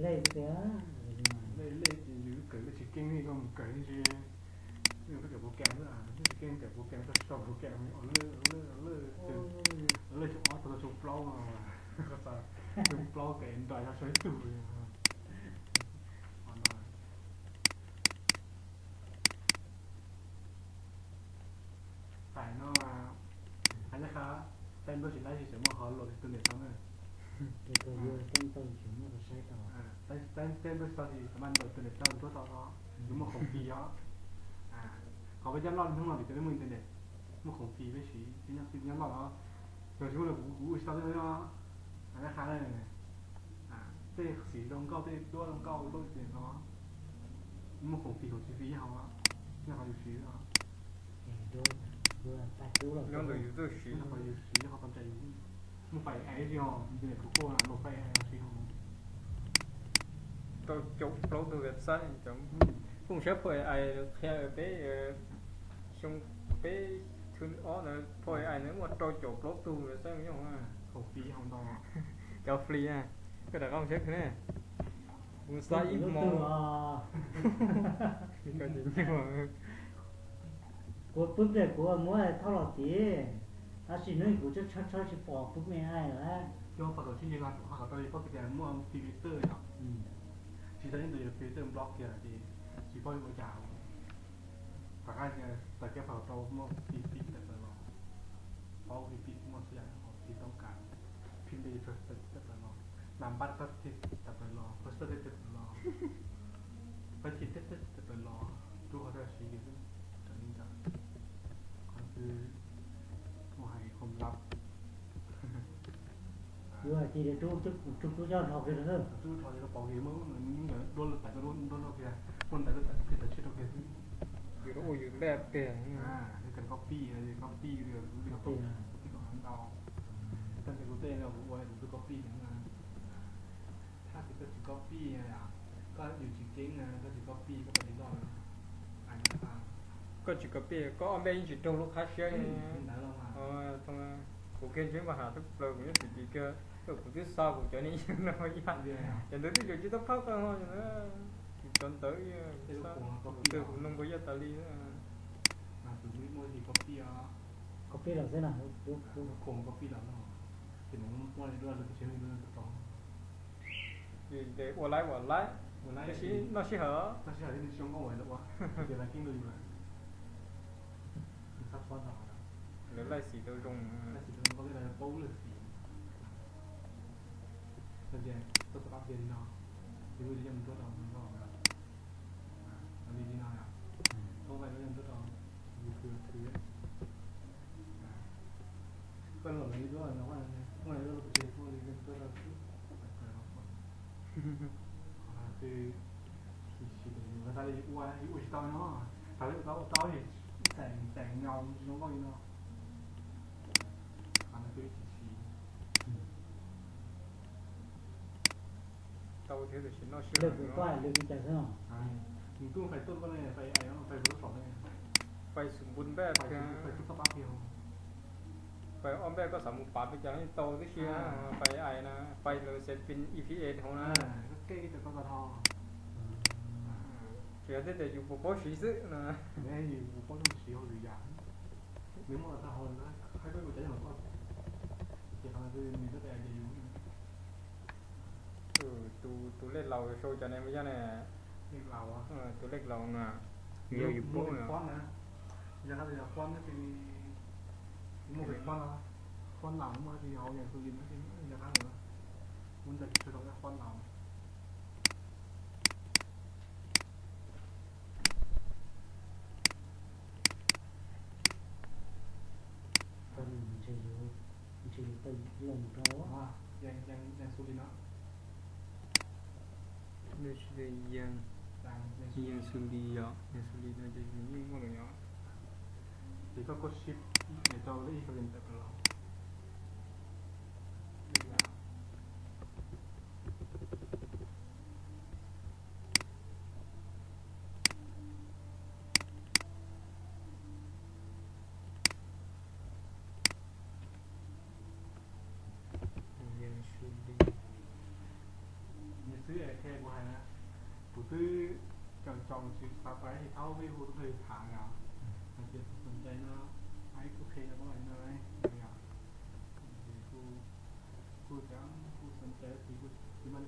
Lej tiag, lej lej ces yus kawm lej tsis keeb li koj mus kawm tsis Kev kuv kev tau tsis tau kuv kev ua lwj ua lwj ua lwj, ua lwj xyoo ob txog xyoo plaub, xyoo plaub kev nrog yog xyoo ib tug. Hais no, hais nyob qha, tej ntuj tsis laib tsis tseem muaj qhov luam tus niam tau na. Tej ntuj tsis tau tsis tau maj luam tus niam tau nruab tau os, yus muaj khoom fis os. Qhov peb coj loj hnub no vim tias peb muaj internet, muaj khoom fis peb siv, peb nyob nyob loj os. Yog tsis muaj li kuv ua tsis tau li no. Hais nyob qha, tej xim zoo nkauj tej duab zoo nkauj loj tias no, muaj khoom fis khoom tsis fis nyob hauv, nyob qhov yus siv os. Nyob ntawm yus txawj siv, nyob qhov yus siv, nyob qhov tau cai yus. Muaj fais ai tsis ho, internet kuv kuj download fais ai siv ho. Rau caum plaub tug website, phooj ywg saib phoj ai qhia peb, xyoo peb thwv ob ntawd phoj ai ntawd muaj rau caum plaub tug website mus nyob. Khoom fis hauv ntau. Cov free na, koj rov qab mus saib ne. Kuv xa ib hmo. Kuv pub pliag kuv muab thauj los tid, tab sis hnub kuv tshawb tshawb tshawb tsis pom pub me ai lawm. Coj pab kom tsis nyiag, qhov tau li paub tias muaj filter yom. Tsis tau ib ntawd filter block kiag ces tsis paub ua cas. Tom qab tawm kiag pab kom tau muaj filter tawm plaws los, paub filter muaj txhua yam, tsis toob kas, pin tawm plaws los, nab npab tawm plaws los, poster tawm plaws los, pab tsis tawm plaws los, rub qhov tau siv yus xwb, raws li ntawd. Qhov twg mus hais khoom lab. Yus hais tias rub, rub coj rau kiag rau. Rub rau ces rau pauv kiag, muaj ntawd duab lawm tawm rau duab rau kiag, muaj ntawd lawm tawm kiag tawm tshiab rau kiag xwb. Yus ua yus npaj tiag. Yus kawg copy, copy, copy kom ntau. Koj ntawm kuv tej no kuv ua kuv twb copy na. Thaj twg koj tsis copy, koj yus tsis ceeb, koj tsis copy koj pab tsis loj. Koj tsis copy koj ob npej yeej tsis raug lub qhab siab li. Kuv kiag ntsib npaj ham thoob plaws kuv nyob xwm tis kiag, kuv twb xa kuv cov niag yawg no yam, cov ntawd twb yuav tsis tau phaj qas ho, kuv cov ntawd, kuv twb kuv noog npawg Yaj tas li. Copy los xwb na, khoom copy los no, ces mus muaj li duab lawv tsis tau. Ua laib ua laib, noj sij hawm, noj sij hawm li zoo nkauj ua, ces lawv keeb lus lawm. Lawv laij xim tau zoo, laij xim tau zoo nkauj thiab lawv paub lawm xim. Tias tuaj xab pab tias li no, ces kuj yog mus tuaj rau zoo nkauj li no yom. Thaub nqaij kuj yog mus tuaj rau yus khwv khwv. Koj los lawv li duab no, koj los pem tsev koj li tuaj rau xwb. Qhov twg sis sis yus tas li ua, yus ua tsis tau no, tas li ua tau ua tau, ib xeem xeem nyaus tsis zoo nkauj li no. Qhov no twb tsis siv. Tau thiab tiam sis noj sij hawm. Lwm tus fais tuaj koj ne, fais ai no, fais Photoshop ne, fais xu npun npaj, fais xu npun npaj, fais tus xab pab kiag, fais ob npaj koj xav mus pav pes cas los yeej tau tib si, fais ai na, fais lawv xav pin E P A hauv na. Koj kej cov koj tau dhau. Tsuas yog tias yus puas paub siv xwb na. Yus puas paub coj mus siv hauv lwm yam. Nws muaj tag hauv, hais koj ua cas los koj, ces qhov no nws txawj pab ai yus. Tus lej laus sau cov ne mas yog ne. Lej laus, tus lej laus na, yog yus paub na. Yog qab tias font no ces muaj font no, font laus muaj tias yog hauv yam xu li no ces yog qab lawm. Muaj ntawd tsis tshua tau font laus. Ntshe yus, ntshe yus tau loo rau. Yeej xu li no. Yeej xu li yom, yeej xu li no ces yus yeej muaj lawm yom. Ces koj koj shift rau lej ib rau yeej tawm plaws los. Yeej xwb es qhia kuv hais na, kuv twb coom coom tsis xav pais tsis thaub peb hu tuaj tham os, hais tias txog tus ntse no.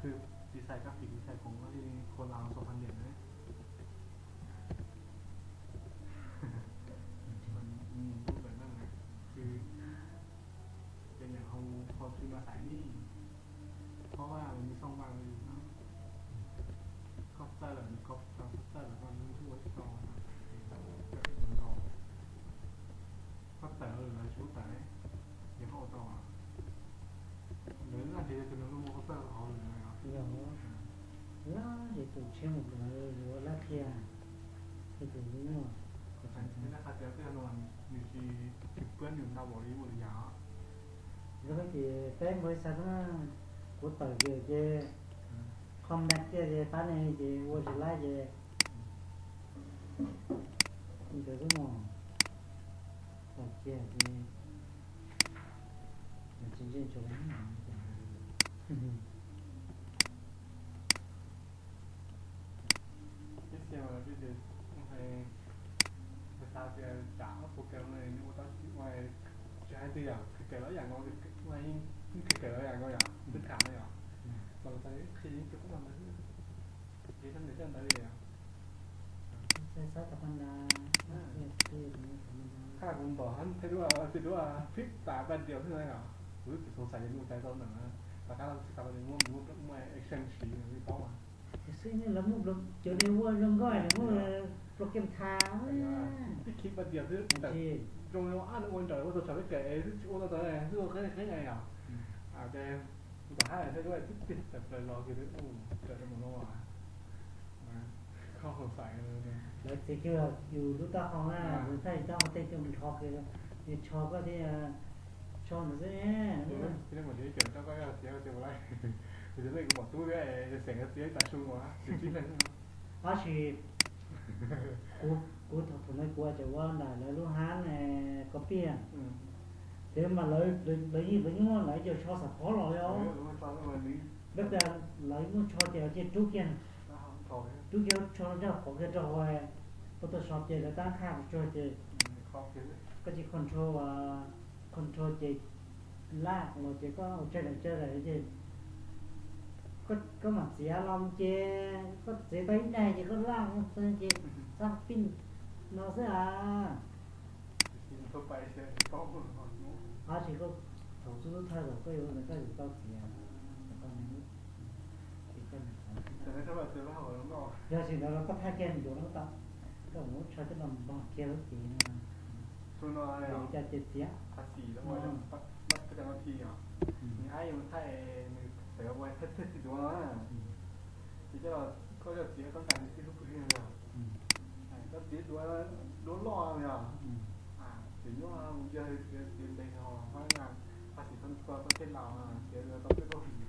Koj tsis xaiv kab fim, tsis xaiv khoom li khua laus tau qhov niam na. Lub ntawm no ces nyiam hau hau tsis mas xaiv li, koj vaj los nws xoo vaj li no, koj txawj lawm nws koj txawj lawm koj nws ua tsis tau, koj tawm lawm lawv tsis pub tawm, ces koj ua tau. Lawv laj nrhiav tus neeg muaj koj txawj hauv lawm. Laj ces tus tshiab mus lawv yuav laj thiab, ces tus lub muaj, nws tsis, tsis pub nws ntau npaum li ua li yam. Yog ces peb npawg xav kuv tawm ces ces qhov npaj tiaj ces pab ne ces ua tsis laib ces ntawd xwb mog. Tawm kiag ces tsis ntse tsuas Ib txhia mas peb ces hais, hais xav tias tsam ob program no nws ua tau tsis ua, tsis hais twg yom, kawm kawm los ib yam nkaus, yeej kawm kawm los ib yam nkaus yom, twb tham no yom, mas lawv xav ib qhia ib tug qub no ntawd xwb, ces txog nws coj ntawd li yom. Xav xav tau qhov ntawd, thaj kuv ntaus thiab duab, thiab duab phib tas paj diaum xwb na yom, kuv twb tsis xav xav yog nws ua cas tau ntawm no, rov qab los tsis xav li muab muab action siv li paub mas. Xwb lawv muaj cov ne ua zoo nkauj, lawv muaj program tham, ib khi paj diaum xwb tawm zoo li ab ua nraws ua tau tsam peb kawm es tsis ua tau tawm xwb ua qeb qeb yom. Ces kuv tom hab thiab duab twb tig tawm plaws los kiag, raws rau mus no, koj xaiv lawv txiav kiag yus lub taub hau na, yus thaj yus taub hau tej coj mus nrho kiag, nws tsho koj thiab, tsho ntawd xwb ne. Mus txiav rau koj txiav ua lawm, kuv txiav nej kuv pom tub thiab, xeem txiav tas su ua tsis tsib leeg. Tab sis kuv, kuv thaum ntawd kuv tseem ua ntawm lawv lub hab ne, koj piaj, ces mas lawv, lawv yeej, lawv yeej muaj lawv cov tsho xam phom los li os. Lawv, lawv muaj tsho ces ces rub kiag, rub kiag tsho nrog pov kiag rau hauv, ua tau so ces lawv tab khaj tsuag ces koj tsis control, control ces laj los ces koj ua tsawg daim tsawg daim ces koj mam txiav los ces koj txiav tau ib daim ces koj laj mus txog ces txhab pij no xwb a. Tab sis koj thaum xub thawj thaum koj yuav ntawd koj yuav tau txiav, koj, yog tsis ntawd los koj thaj kiag nws yuav no tau, koj mus lub tsho coj los npog kiag lub cev no, yuav cov ces txiav. Ces coj los, koj coj txiav koj ntais nws tib lub pw li yog, koj txiav duav, duav loj yog, ces nyob mus yog txiav txiav ntev ho hab, txhab xim tau koj tej laus txiav tau peb koj hwm.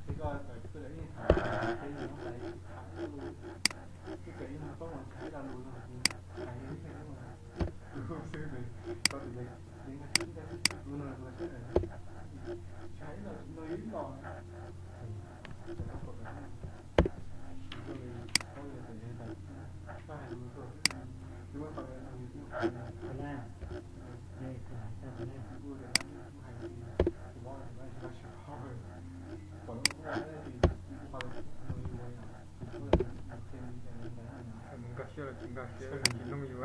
Qhia koj tawm tuaj lawm ib hais, qhia yus hais ib hais, twb kawm ib hais paub mas hais ib lo lus no, hais ib hais xwb mas, lus xwb, koj tus yeej, yeej hais ib hais, lus no lus no sab daim, Tus laj, tus laj. Nkag siab los tsis nkag siab, tsis noog yus.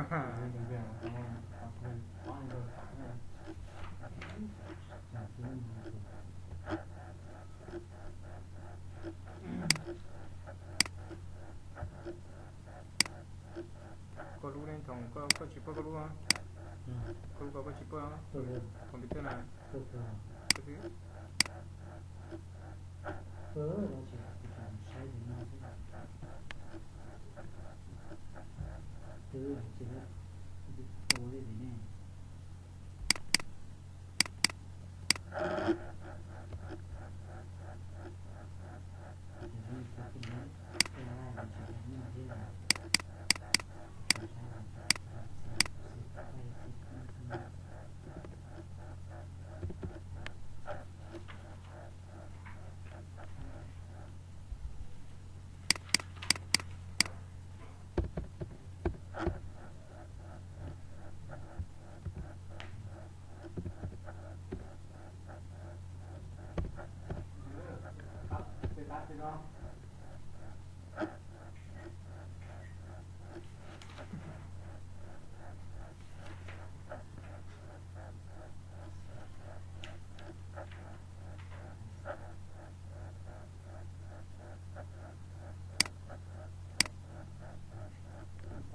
Koj lub ne, thaum koj tsis paub koj lub, koj lub ko koj tsis paub, computer na, koj twb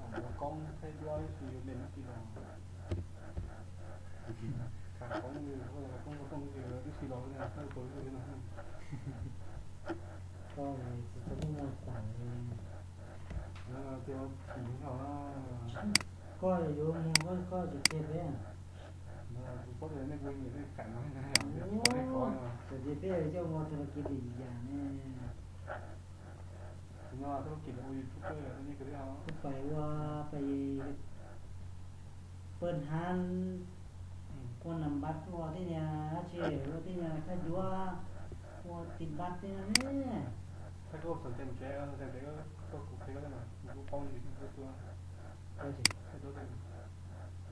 Ua koob thaij duab ib si yuav me lub ti los. Koob ua koob ib si los thaij tua lub no. Koj tsis txhob muaj muaj tas li. Koj yuav muag koj tsis qhia peb. Kuv paub tias nej kuj nyiam nej kam no, tsis pom nej kov no. Txawm tias peb coj mus tag los kiv lim yam ne. Kuv no tub kiv ua YouTube, kuv pais ua pais pawg hab, ua nam npab ua tej niag dab tsi, ua tej niag thaij duab, ua tis npab tej no ne. Thaij koj xom tes mus tsev, xom tes tes koj kuv qhia koj mas, kuv kuj paub ntsis koj tua. Thaij duab,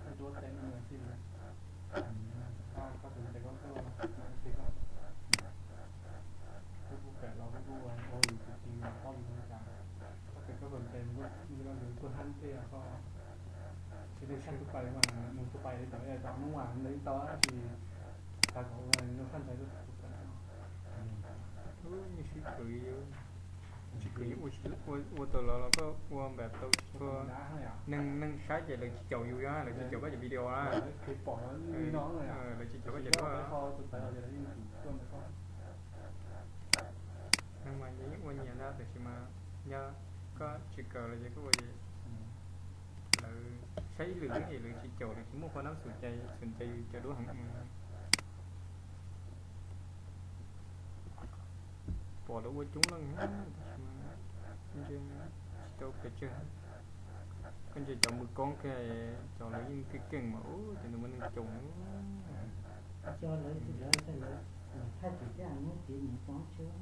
thaij duab tes no tij li. Koj xom tes koj tuaj, koj kuj pem los kuj ua ua yus tus tsis paub yus ua cas. Koj pem koj xom tes mus tuaj hab tej koj. Tsis tau sab tub pais mas mus tub pais li tau, tau hnub mas ntawd tau tab sis tas kom ua zoo sab ntawd tuaj tus pais. Yeej sib kawm li, tsis kawm ua tau los los koj ua npam tau tsis txhua. Neeg neeg saib ces lawv tsis caum yus, yog lawv tsis caum koj cov video na. Lawv tsis caum koj cov duab. Neeg mas yeej ua nyias ntag, tab sis mas yog koj tsis kawm los ces koj ua lawv saib ib lwm es lawv tsis caum, lawv tsis muaj qhua nab xum cai, xum cai yus cov duab heev. Pom lawv ua coob leej, tab sis mas tsis tau pes tsawg. Koj ntsia cov mus koob kiag, cov lawv yeej keej keej mas ub, cov ntawd muaj neeg caum. Cov lawv tsis lawv, lawv thaij tim tej hnub tim mus poob tsuab.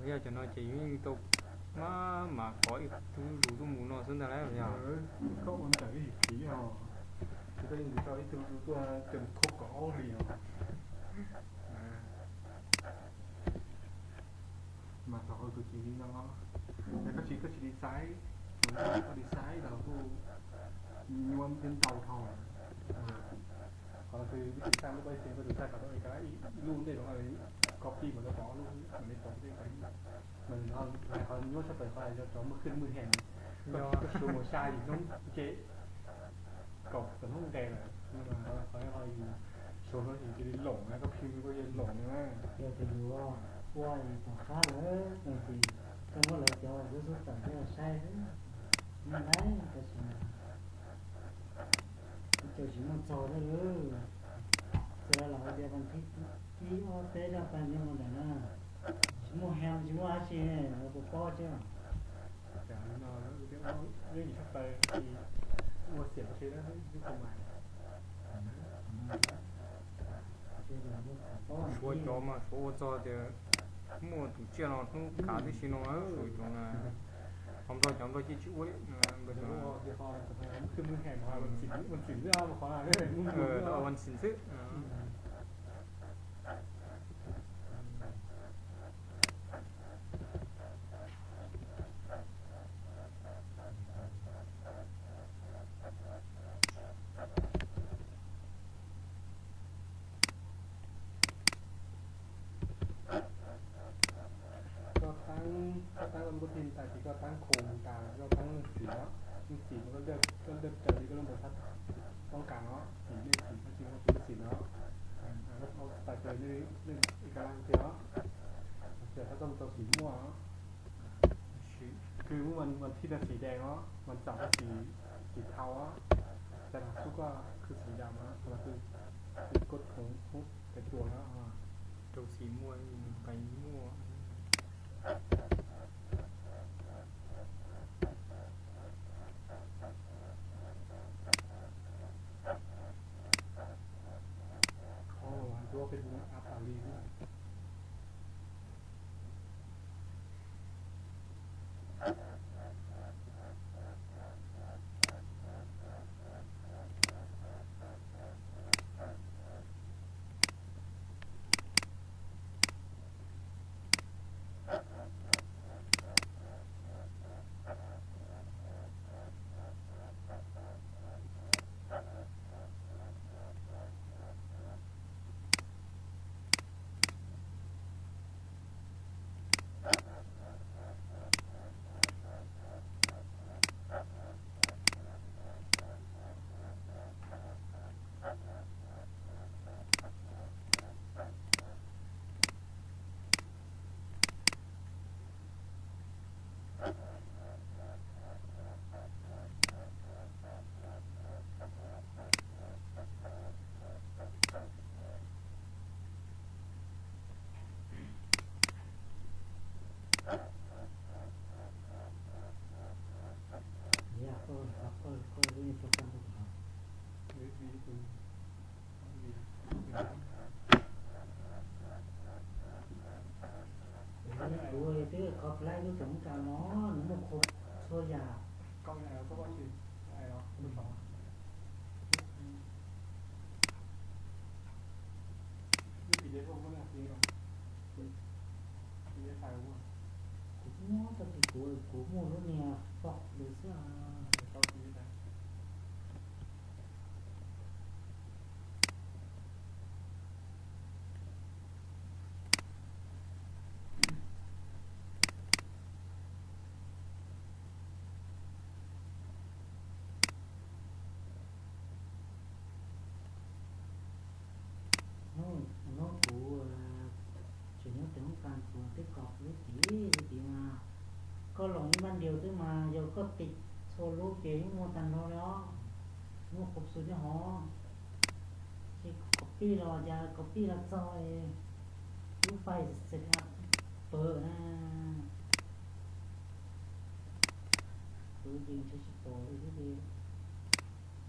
Yog cov no ces yeej tau maj mam qhov ib tug zus tuaj mus no xwb ntag lauj. Koj ua ntawm ib yim phiv os, ces koj yeej zus tau ib tug zus tuaj ces mus khaub kaum ob hlis os. Mas thaum ua tus txiv li no, koj tsis, koj tsis design, thaum koj design los kuj nyuaj thiab ntau dhau. Qhov no xwb, vib thim xaj lub pab xi, koj tus xaj kom tau ib lub ntej no, copy mas tau tod lub, mam li tau tej ko. Mas no lais qhov nyuaj tshaj plaws qhov yog cov muaj khwj muaj hees, koj suav mus xya yim hnub ces kaum tawm hnub nqes lawm. Qhov yog yus suav no yus cia li loom na, koj phim koj cia li loom na. Yog tias yus ua yus tom qab lawm no ces koj muab lawv cov lub xub tawm coj los saib xwb, yeej laib, tab sis mas ib co tsis muaj txog thiab lawm. Txawm lawv los hais tias vas thib ib ob peb zaj pais nyob mus ntawm no, tsis muaj hees tsis muaj dab tsi, lawv puas paub thiab. Cas li no lawv tias ua yeej yim tshaj plaws, ua xiam tsis lawv twb tsis mas. Suav cov mas suav ua txog tias Muaj tus tsiaj no hnub kav tib si no, cov Nplog, cov Nplog cia tsis ua li, ua ntxim xwb. Koj tab, koj tab koj lub kub thi tas ces koj tab khoom tas koj tab leej txim os. Leej txim mas koj laj raws li koj lub npawb thab toob kas os, txim nej txim koj tsis muaj tus leej txim no. Koj tab tas ces nej ka laj tiag os. Tias tab koj tau txim muaj os. Kws muaj vas thij tas txim dees os, vas txaum tas txim, txim thau os. Cas thaum xub koj khwv txim dam mas thaum koj khoom hub pem tuas no rau txim muaj, pais muaj. Duab peb tus av tas li. Yog koj, koj, koj lub niag fo kab npauj no. Kuv twb kho plaib lub tus hoob kas no, nws muaj txhua yam. Kuv twb muab tag kis kuv, kuv muaj lub niag fo lus xwb. Hnub, hnub kuv tseem nyob tes hoob kas kuv twb kho lub tim, lub tim mas koj loos ib npaj ntiaus xwb mas yog koj tis txhua lub ces yeej muaj tag nrho li os. Muaj khuv xim nyob hov. Ces koj pij los cas koj pij los txog lub fais xes pawg na. Kuv yeej tsis pom li thiab,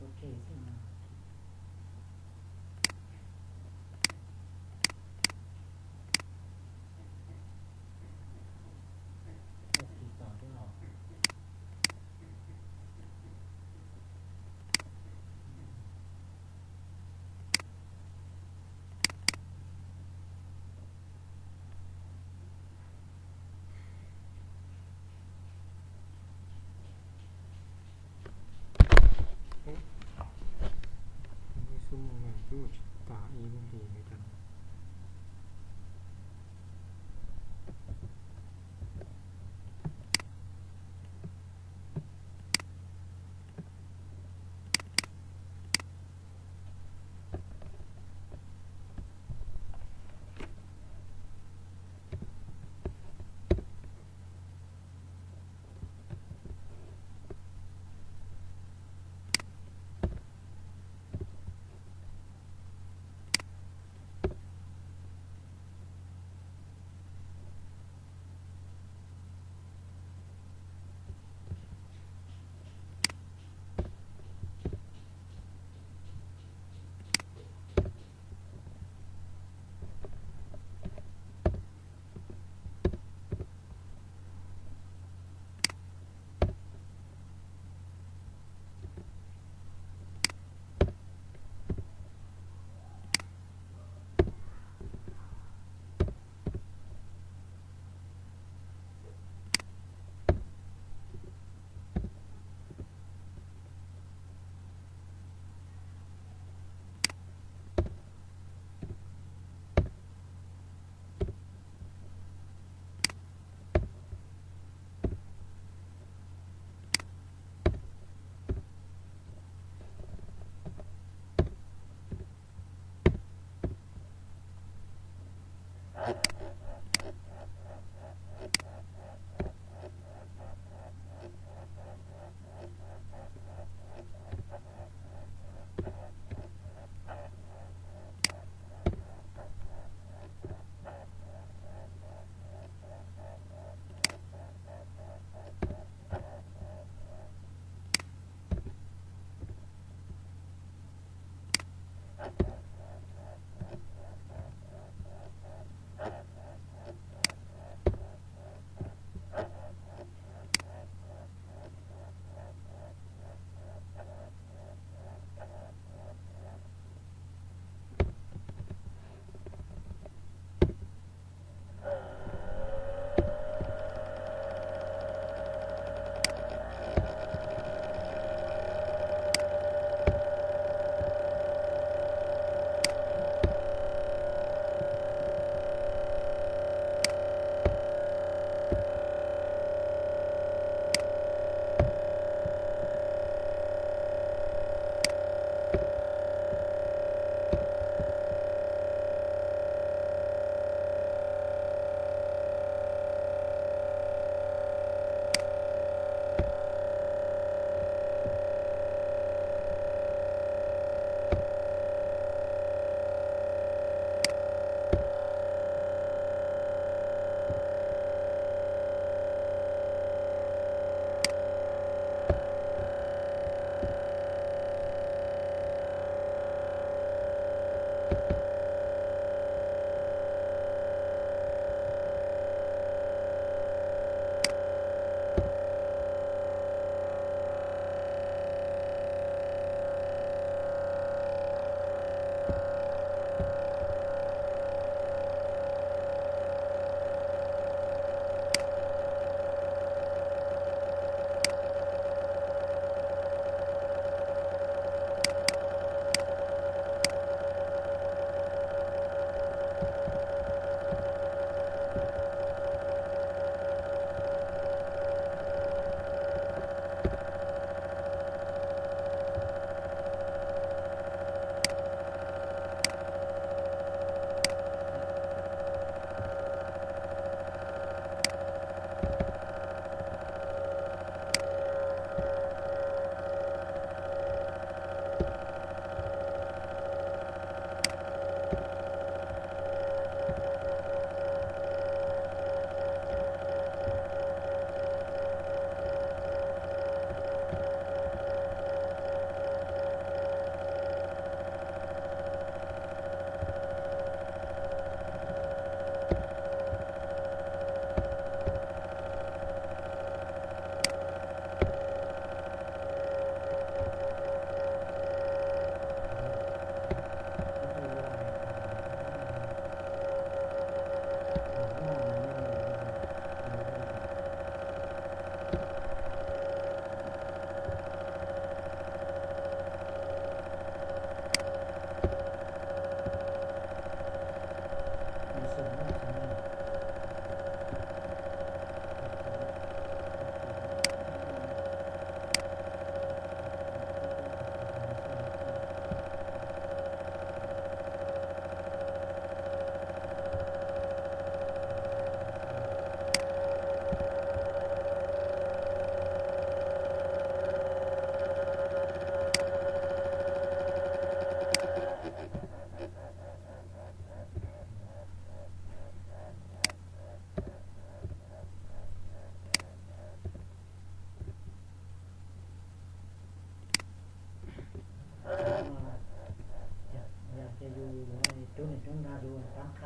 ua ke xwb mas. Txoj kev txom thiab os. Xub mus no twb ua tsis tas ib lub hlis li cas.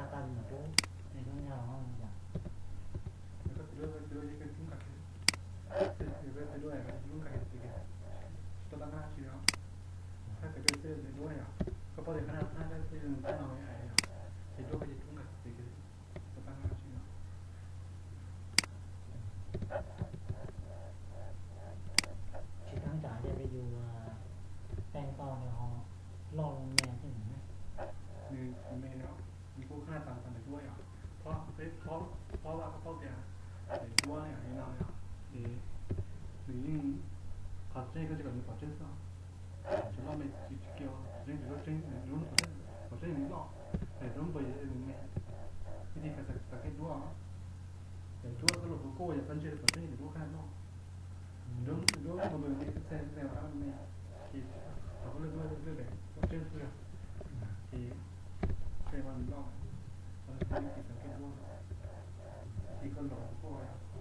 Tsis tau tag li ntawd, nej tub nkag los yom. Koj tis duab, koj tis duab, koj tis duab nkag kiag, koj tis duab nkag kiag, tsis tau tag nrho dab tsi li os. Thaij pem koj tis duab yom. Koj paub tias qhov no, qhov no koj tis duab, qhov no yom, ces duab koj tis duab nkag kiag, tsis tau tag nrho dab tsi li. Tsis tau tsam ces peb yus teeb tau nws ho loj me thiab nws, nws tsis me li os. Nws kuj qhab naj tas tas daim duab yom. Phab, phab, phab vaj koj paub tias daim duab yom, li no yom, ces nws yeej, qhov tseeb koj tsis kom nws pom tseeb xwb. Tsis loj me tsis kiag, tseeb tsis loj tseeb, pom tseeb nws loj, daim duab npawg yog nws me. Ib txhia khaws txog koj tis duab, daim duab koj los kuj yog koj ntsia pom tseeb daim duab qhab noj. Daim duab npawg me, koj txhais txhais qhab me, ces thaum koj lwaj duab lwaj daim duab tseeb xwb, ces txhais qhab nws loj, qhov no ib txhia khaws txog koj tis duab, ib txhia koj los kuj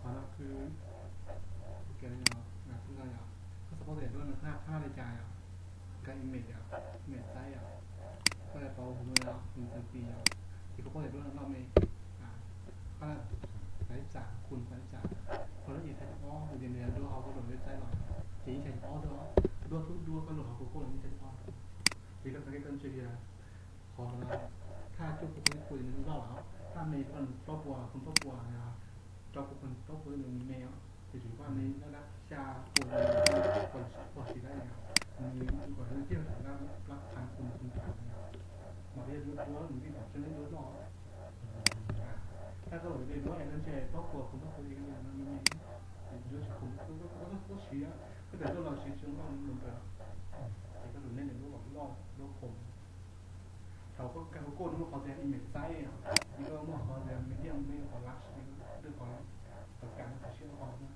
Qhov no kuj, kuj ke no yog, kuj no yog, koj xav paub tias duab nws qhab naj li cas yom, koj image yom, image size yom, koj tau hu no yog nws xees pis yom, ces koj paub tias duab no loj me, qhab naj xais ib xam, khum xais ib xam, koj lub ib xais caum ob, ces nws yog duab hauv koj lub website los, ces ib xais caum ob xwb os, duab tub duab koj lub hauv Google los ib xais caum ob. Ces koj xav kev koj ntsia tias qhov no thaj cuaj pua khum ib pua ces nws loj lawm, thaj me plaub puas khum plaub puas, rau pua khum plaub puas nws me os, ces tsuas yog koj me dab dab xya pua, pua xis dab yom, nws kom nws tiaj lab qhan khum khum qhan yom, mas yog duab duab nws yeej pom tseeb duab loj. Thaj koj los duab es koj ntsia plaub puas khum plaub puas no me me, duab tsis khum, koj siv, koj tawm duab los siv tsis zoo loj mus ntawd, ces koj lub neb duab kom loj duab khum. Thaum koj kag Google no muaj qhov tias image size, ces koj muaj qhov tias medium, muaj qhov large, lwm qhov, qhov kam qhov siab qhov no.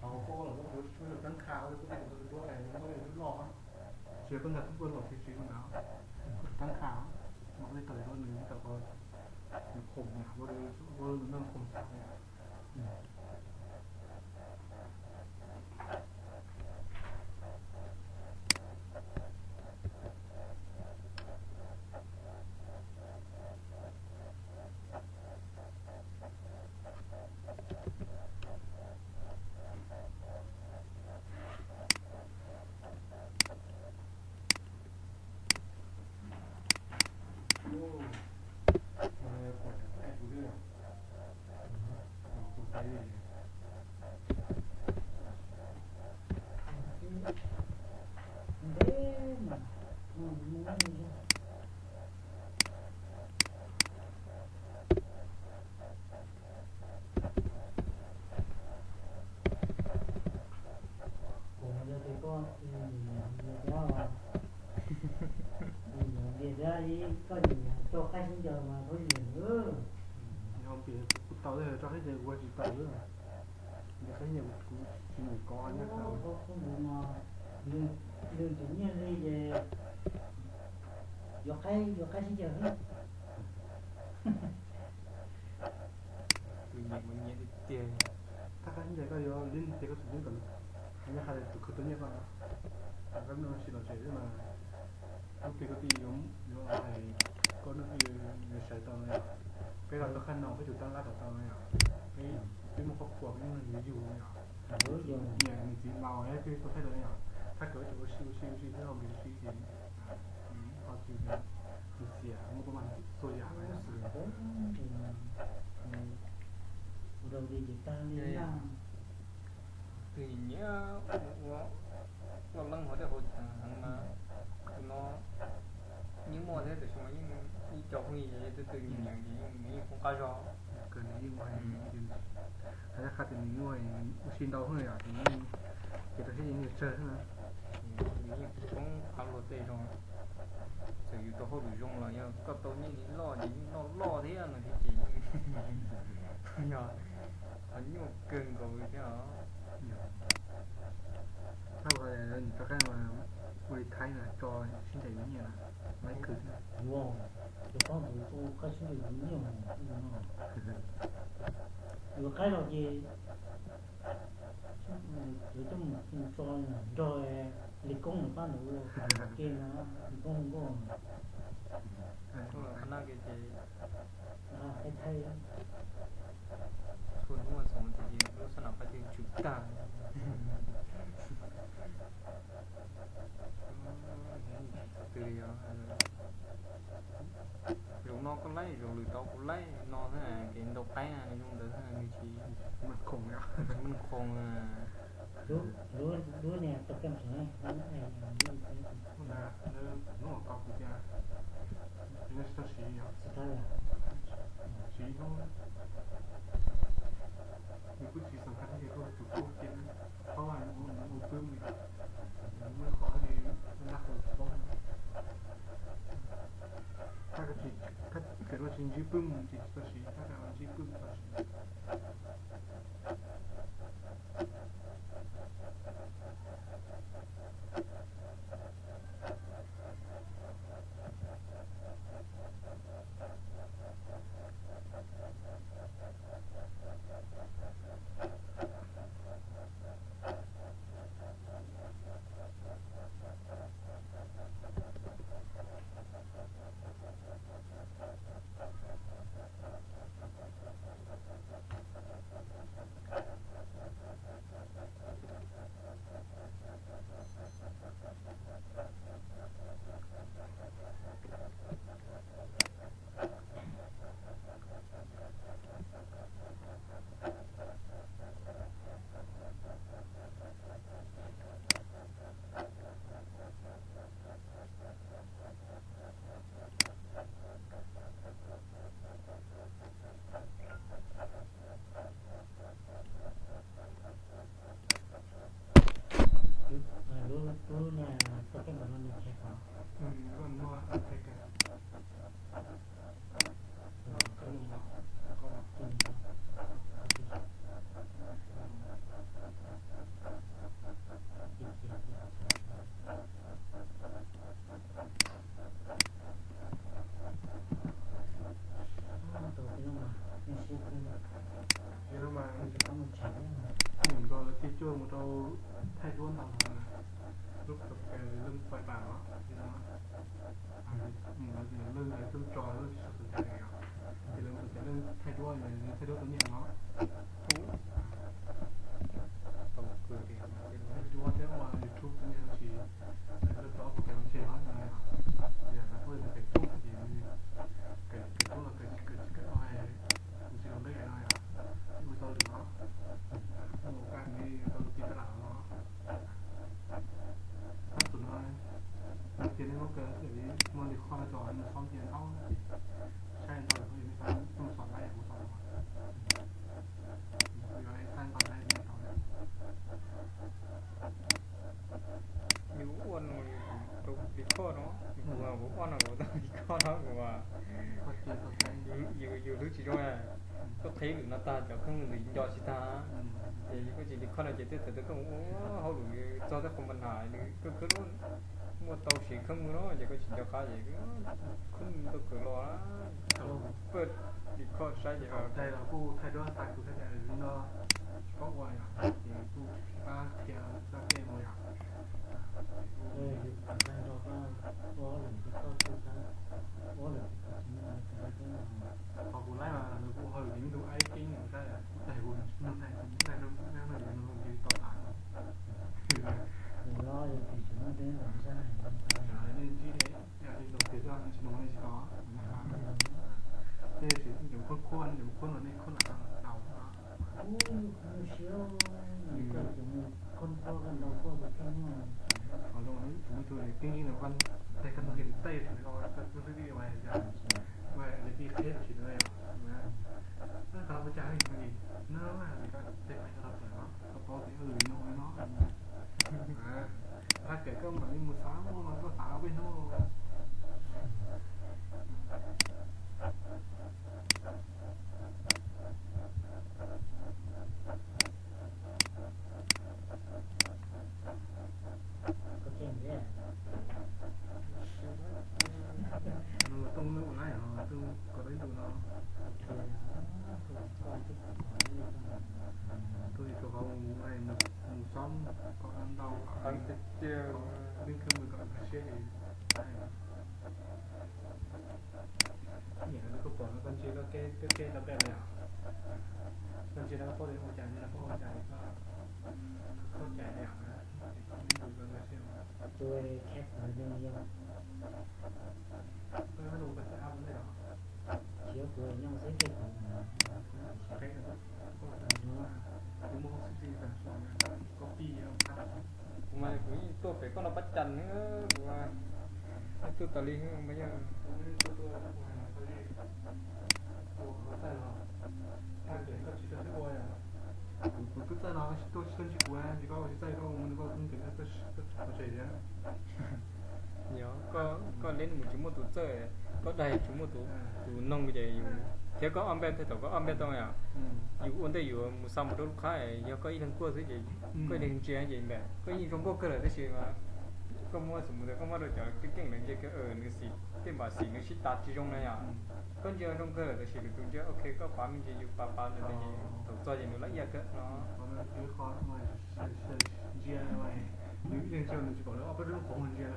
Thaum Google los koj tsuas tsum tau tab kha, koj tij tau duab es duab loj, tsis yog koj nkag tub duab los siv siv ntawd, koj tsum tab kha, mas koj tij tau duab nws tau qhov nws khum yom, ua nws noj khum xav yom. Kuv yog tias koj nyiam nyiam thiab, nyiam nyiam thiab, koj nyiam nyiam rau qab sib ncaws mas koj nyiam. Yog npias kuv tau rau qab sib ncaws kuv tsis tau. Npias qab sib ncaws kuv tsis nyiam kov. Koj ntawd mas nws tsis nyiam li ces yuav qab, yuav qab sib ncaws xwb. Tus nyiam mas nyiam tiag tiag. Thaj qab sib ncaws koj yuav li tiag koj tsis nyiam kom nws, nyob qhov tus khwv tuaj nyiam koj, koj noj tsis los tsev xwb mas. Lub twg koj twb yuav, yuav hais, koj lub twg yuav xaiv tau no yom. Peb los tau qhab no peb tsum tab lab tau tau no yom. Peb, peb muaj khuab khuas peb muaj neeg yuav yug no yom. Nyiam nws txiv laus peb tuaj thaij tau no yom. Thaj kawg peb tsum ua si ua si ua si thiab ua npis ua si ces ho tsis, nws xiam muaj pab mas txhua yam no yom. Ua rau li ces tag li na. Ua mus ua loj leeb hauv dej hauv cawv heev mas tus no yeej muaj thiab, tab sis mas yeej ib co phooj ywg twb twb nyiam nyiam ces yeej nws yeej poob qab zog. Kawg nws yeej ua, hais tias nws yeej ua ua si ntau heev yom, ces yeej ces rau siab ces nws tsawg xwb na. Nws yeej poob qab luag tej zoo, txawm yus tau hauj lwm zoo los yog koj tau nyiaj li loj ces yeej loj loj thiab no thiab ces yeej yog qhov nyuaj kawg nkaus li thiab os. Thaum nim rov qab mas ua li Thaib na, tso sib ncaim yuav nyiaj na, laiv kws thiab. Yuav, yog qhov ntawd tso qab sib ncaim yuav nyiaj no. Yuav qaib los ces yuav coj mus tso nrog Lis Koob nws pab ntawd ua ke na, Lis Koob nkauj. Qhov no ces nqa qaib Thaib. Txhua hnub xoom ces lub sab nam qab ces tsum tag. Tsis txog twg li os. Zaum no koj laib, zaum lwm tod kuv laib no xwb, kev ntaus qaib zoo ntawd xwb, nws tsis muaj khoom, tsis muaj khoom. Lub niag tau kaj ntsoov, hnub uas tau kuv tias tsis tau siv, siv ib hnub. Nws kuj tsis xav khab thiab ces kuj tus kub cia thaub vaj mus ua pwb mus, muaj qhov li ntaj qhov tsis paub. Thaj kav tsis, thaj kav tsis ntsib pwb mus ces tsis tau siv, thaj kav ntsib pwb mus tau siv. Lub, lub niag tau kej ntawm no nws qhia qhov. Nyuam nkaus lawv tig cuaj mus rau thaij duab ntau no, lub pam leej pais pam os, lawv leej tso lawv tsis tau sawv cai li os, ces lawv mus rau cov leej thaij duab, thaij duab tau nyiaj no. Thaij duab thiab ua YouTube tau nyiaj no tsis, lawv tso program tsis los no, yog lawv pheej kawm tub ces kawm tub los kawm tsis kawm tau, tsis los ntev no yog ua tau lwm no, ua kaj li tau tiv tab lam no. Tab tus no tias nej muab kaw muaj li qhov no tso nws xob cia ntaub ces saib ntau lawm, nej xav tuaj xom laib kuv xom no, kuv yuav saib ntau laib nej tau. Yus ua no yus rau li khoj no, kuv kuv ua no kuv tau li khoj no kuv, yus hlub tsis zoo, koj qhib lwm no tag cov kheej ntawd nco tsis tag. Ces yus kuj tsis li khoj no ces tej thaum twg koj mus ua hauj lwm txog tej qhov mas nws koj khwb muaj tau siv kheej no ces koj tsis nco qab ces kheej tau kawm los, paj li khoj saib ces. Thaij los kuj thaij duab xa kuv thiab tias no tsis paub ua yom, ces kuj pab qhia zaj kej mus yom. Qhov kuv laib mas lawv kuj hais tias ib ntu aib keeb mus saib, kuv tsis mloog thaij, tsis mloog thaij, tsis mloog thaij, tsis mloog thaij, tsis tau tas. Nej ntsib ne, yog li ntau tias tsis mloog nej tsis tau. Tej sim cov khuab khuab, cov khuab no nej khuab lam daus no. Koj, koj nug kiag tim tej, koj nug xwb tij mas yog, ua li tij qhia tsis tau yom. Koj ua cas li no, tej pais koj rau pem no, koj paub tias no no. Rab kawm koj mam li mus xav no, koj xav peb hnub. Nws tooj nub na, tooj koj tau ib ntus no. Tooj rau qhov mus, mus xob kom ntau, tiag tiag, leej twg mus kom nkag siab ces. Niam, koj pom no koj ntsia koj kev, koj kev tau peb los yom? Koj ntsia no koj paub tias ua cas, ntsia no paub ua cas, koj, koj cais yom? Ib ntus koj nkag siab. Tus khab qhov li yog. Koj nug koj xav ua ntej los? Tsis yog, kuv nyob xwb tej kuv, kuv muaj hoob xwb tij, koj pib, kuv mas kuv yeej tuaj pem koj no pab cas na, kuv yeej tuaj tas li mas yog. Kuv twb txawj no, koj tsis txawj no, koj tsis txawj ntsib kuv, ces koj tsis txawj, koj mus koj txawj ntsib koj tsev thiab. Yog koj, koj leb mus tsis muaj tus txawj, koj dag tsis muaj tus, tus noog ces yus, thiab koj ob npej, tej thaum koj ob npej tau yom, yus ua ntej yus mus xa mus rau lub qhab, yog koj ib leeg kuaj xwb ces koj ib leeg ntsia ces npam koj yeej zoo nkauj kawg lawm tab sis mas koj muab xim mus tias koj muab rau cov keej keej lawv ntsia kiag nws xim tej npam xim nws sib tas tsis zoo na yom. Koj ntsia zoo kawg lawm tab sis lwm tus ntsia ok, koj pav me ntsis yus pav pav ntawm me ntsis, thaum txog ces nws laj iaj kawg no. Ntsia, nws tsis pom lawv ob peb lub qhov ntsia.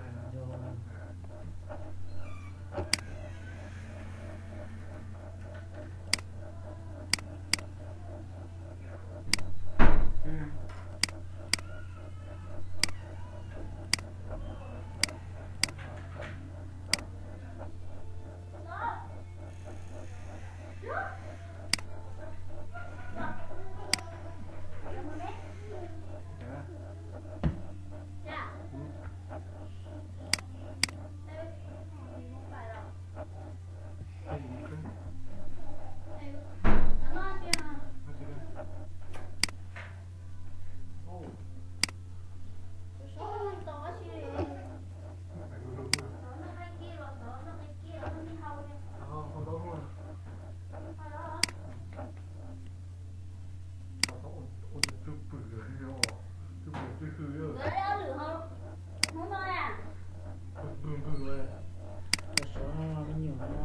Suav no me nyuam no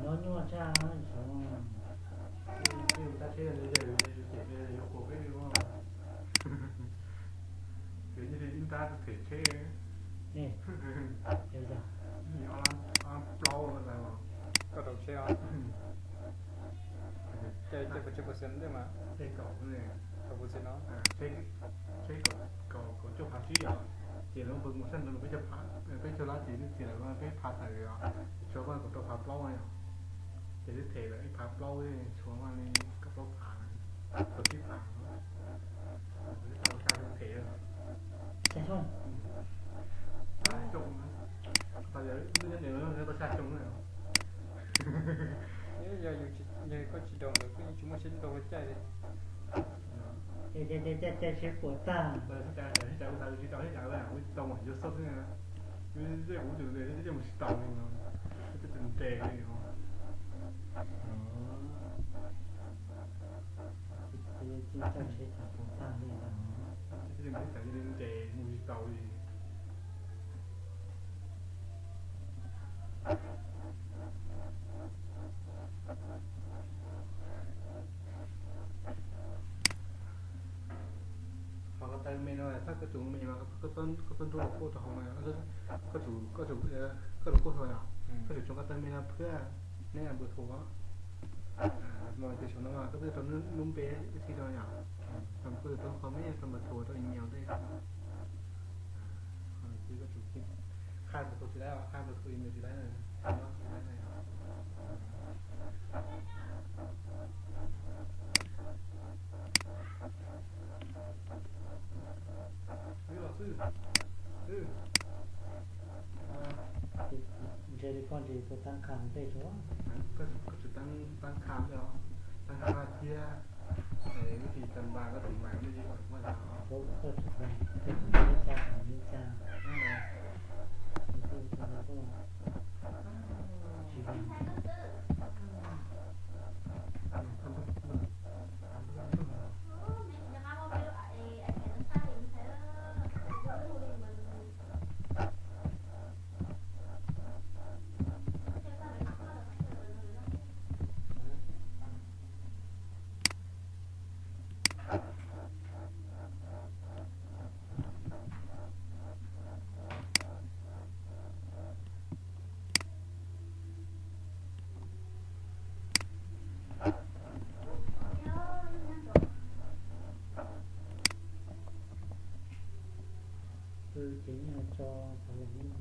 nyob nyuaj tshaj suav. Peb mus tab tsheb yawg yuav cem peb, yuav qhuas peb li. Yuav nyob li ib nrab them tsheb. Plaub. Koj rau tsheb os. Ces pes tsawg percent ntej mas? Kaum percent no. Tsheb kaum, kaum cuaj phav tsib yom. Ces lawv pw mus sab nraud peb caug phav, peb caug lab ces twb txiav lawm peb phav tawm yom. Tshuav mas kaum rau phav plaub yom. Ces twb them lawm ib phav plaub, tshuav mas li kaum plaub phav, kaum tsib phav. Twb tau xya xyoo them. Xya xyoo. Xya xyoo. Tau yog wb twb nyob ntev lawm tau xya xyoo na. Yog, yog koj tsis daus ntawd koj yeej tsis muaj siab nrog ua caij li. Caij, caij, caij, caij seb puas tag. Sib cav, sib cav, kuv xav tsis tau sib cav, kuv tau mas yuav xub xwb. Kuv tus ntses, tus ntses mus tsis tau li no. Tus ntses li no. Tsis caij seb thaum puas tag li no. Tus ntses mus tsis tau li. Qhov ko taw me no, thaum koj tsuas me mas koj txhob nrub los kuaj rau hauv no, koj tsum, koj tsum, koj los kuaj hauv no, koj tsum tsoo ko taw me no phwb neb npawg thuam. Mas tias saum no mas koj twb rau lub npe ib txhij rau yom, koj twb rau qhov me rau npawg thuam rau email tej. Koj tsum qhia npawg thuam tsis laib, qhia npawg thuam email tsis laib na. Los xwb. Tus tab kham tej tsuas, koj tsis tab kham tej os, tab kham thiab vib thim tag npas koj tus mas nej yeej ua ua yog koj tsis tab, koj tsis tab caj tsis tab caj, tsis tab tsis tab tsis tab. Ces yeej tso tau lub mov.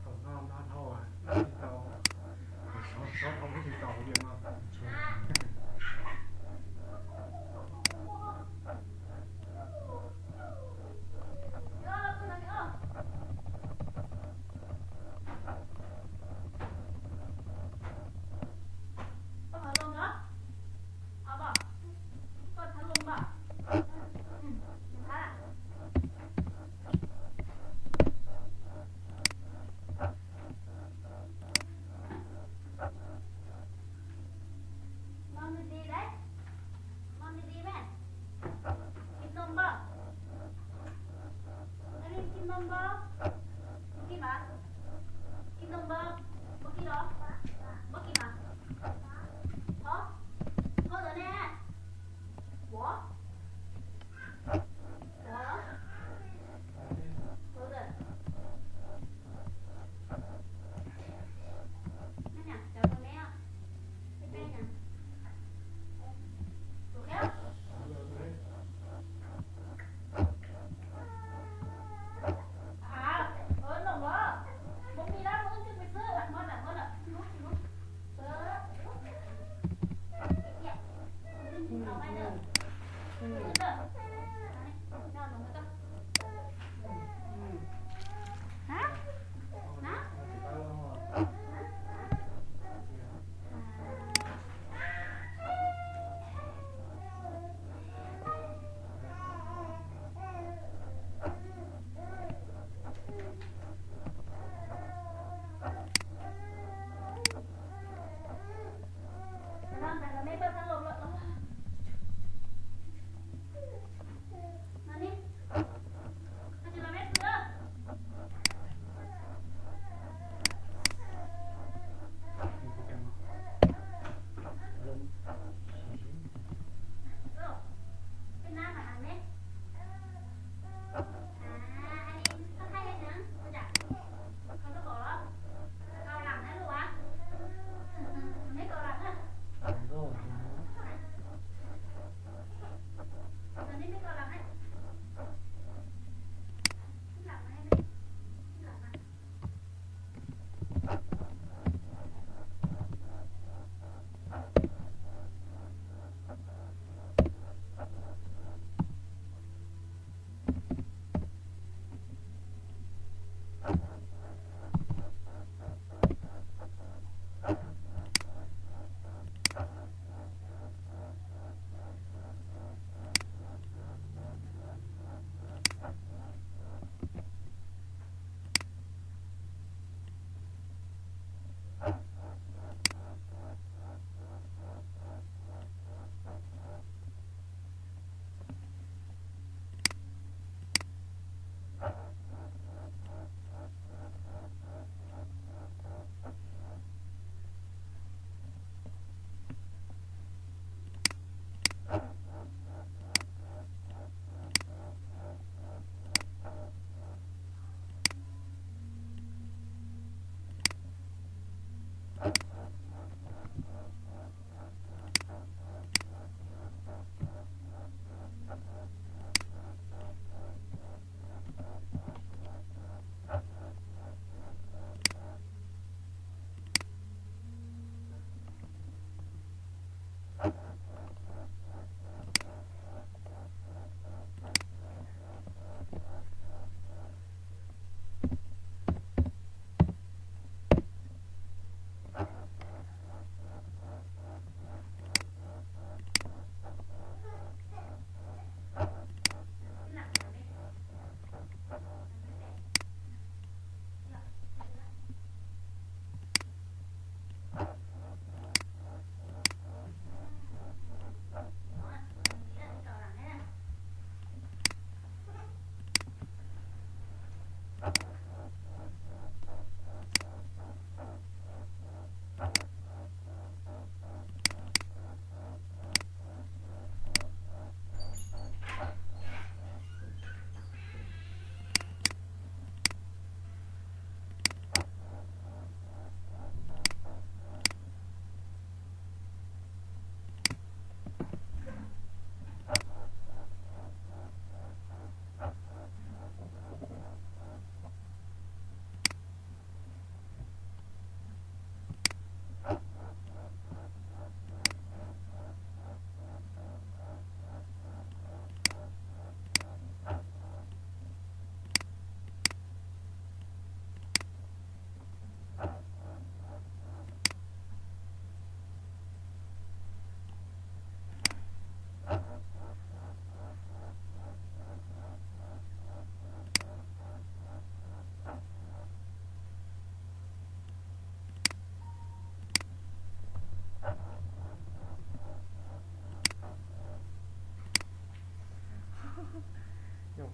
Thaum no no dhau, ib tsis tau, sov sov dhau ib tsis tau tiag no. Mom đi đi đấy. Mom đi đi mẹ. Kim nông bơ. Anh đi kim nông bơ. Kim à? Kim nông bơ. Bơ kim đó. Bơ kim à? Hả? Hả rồi nè. Ủa? Ủa? Ủa rồi.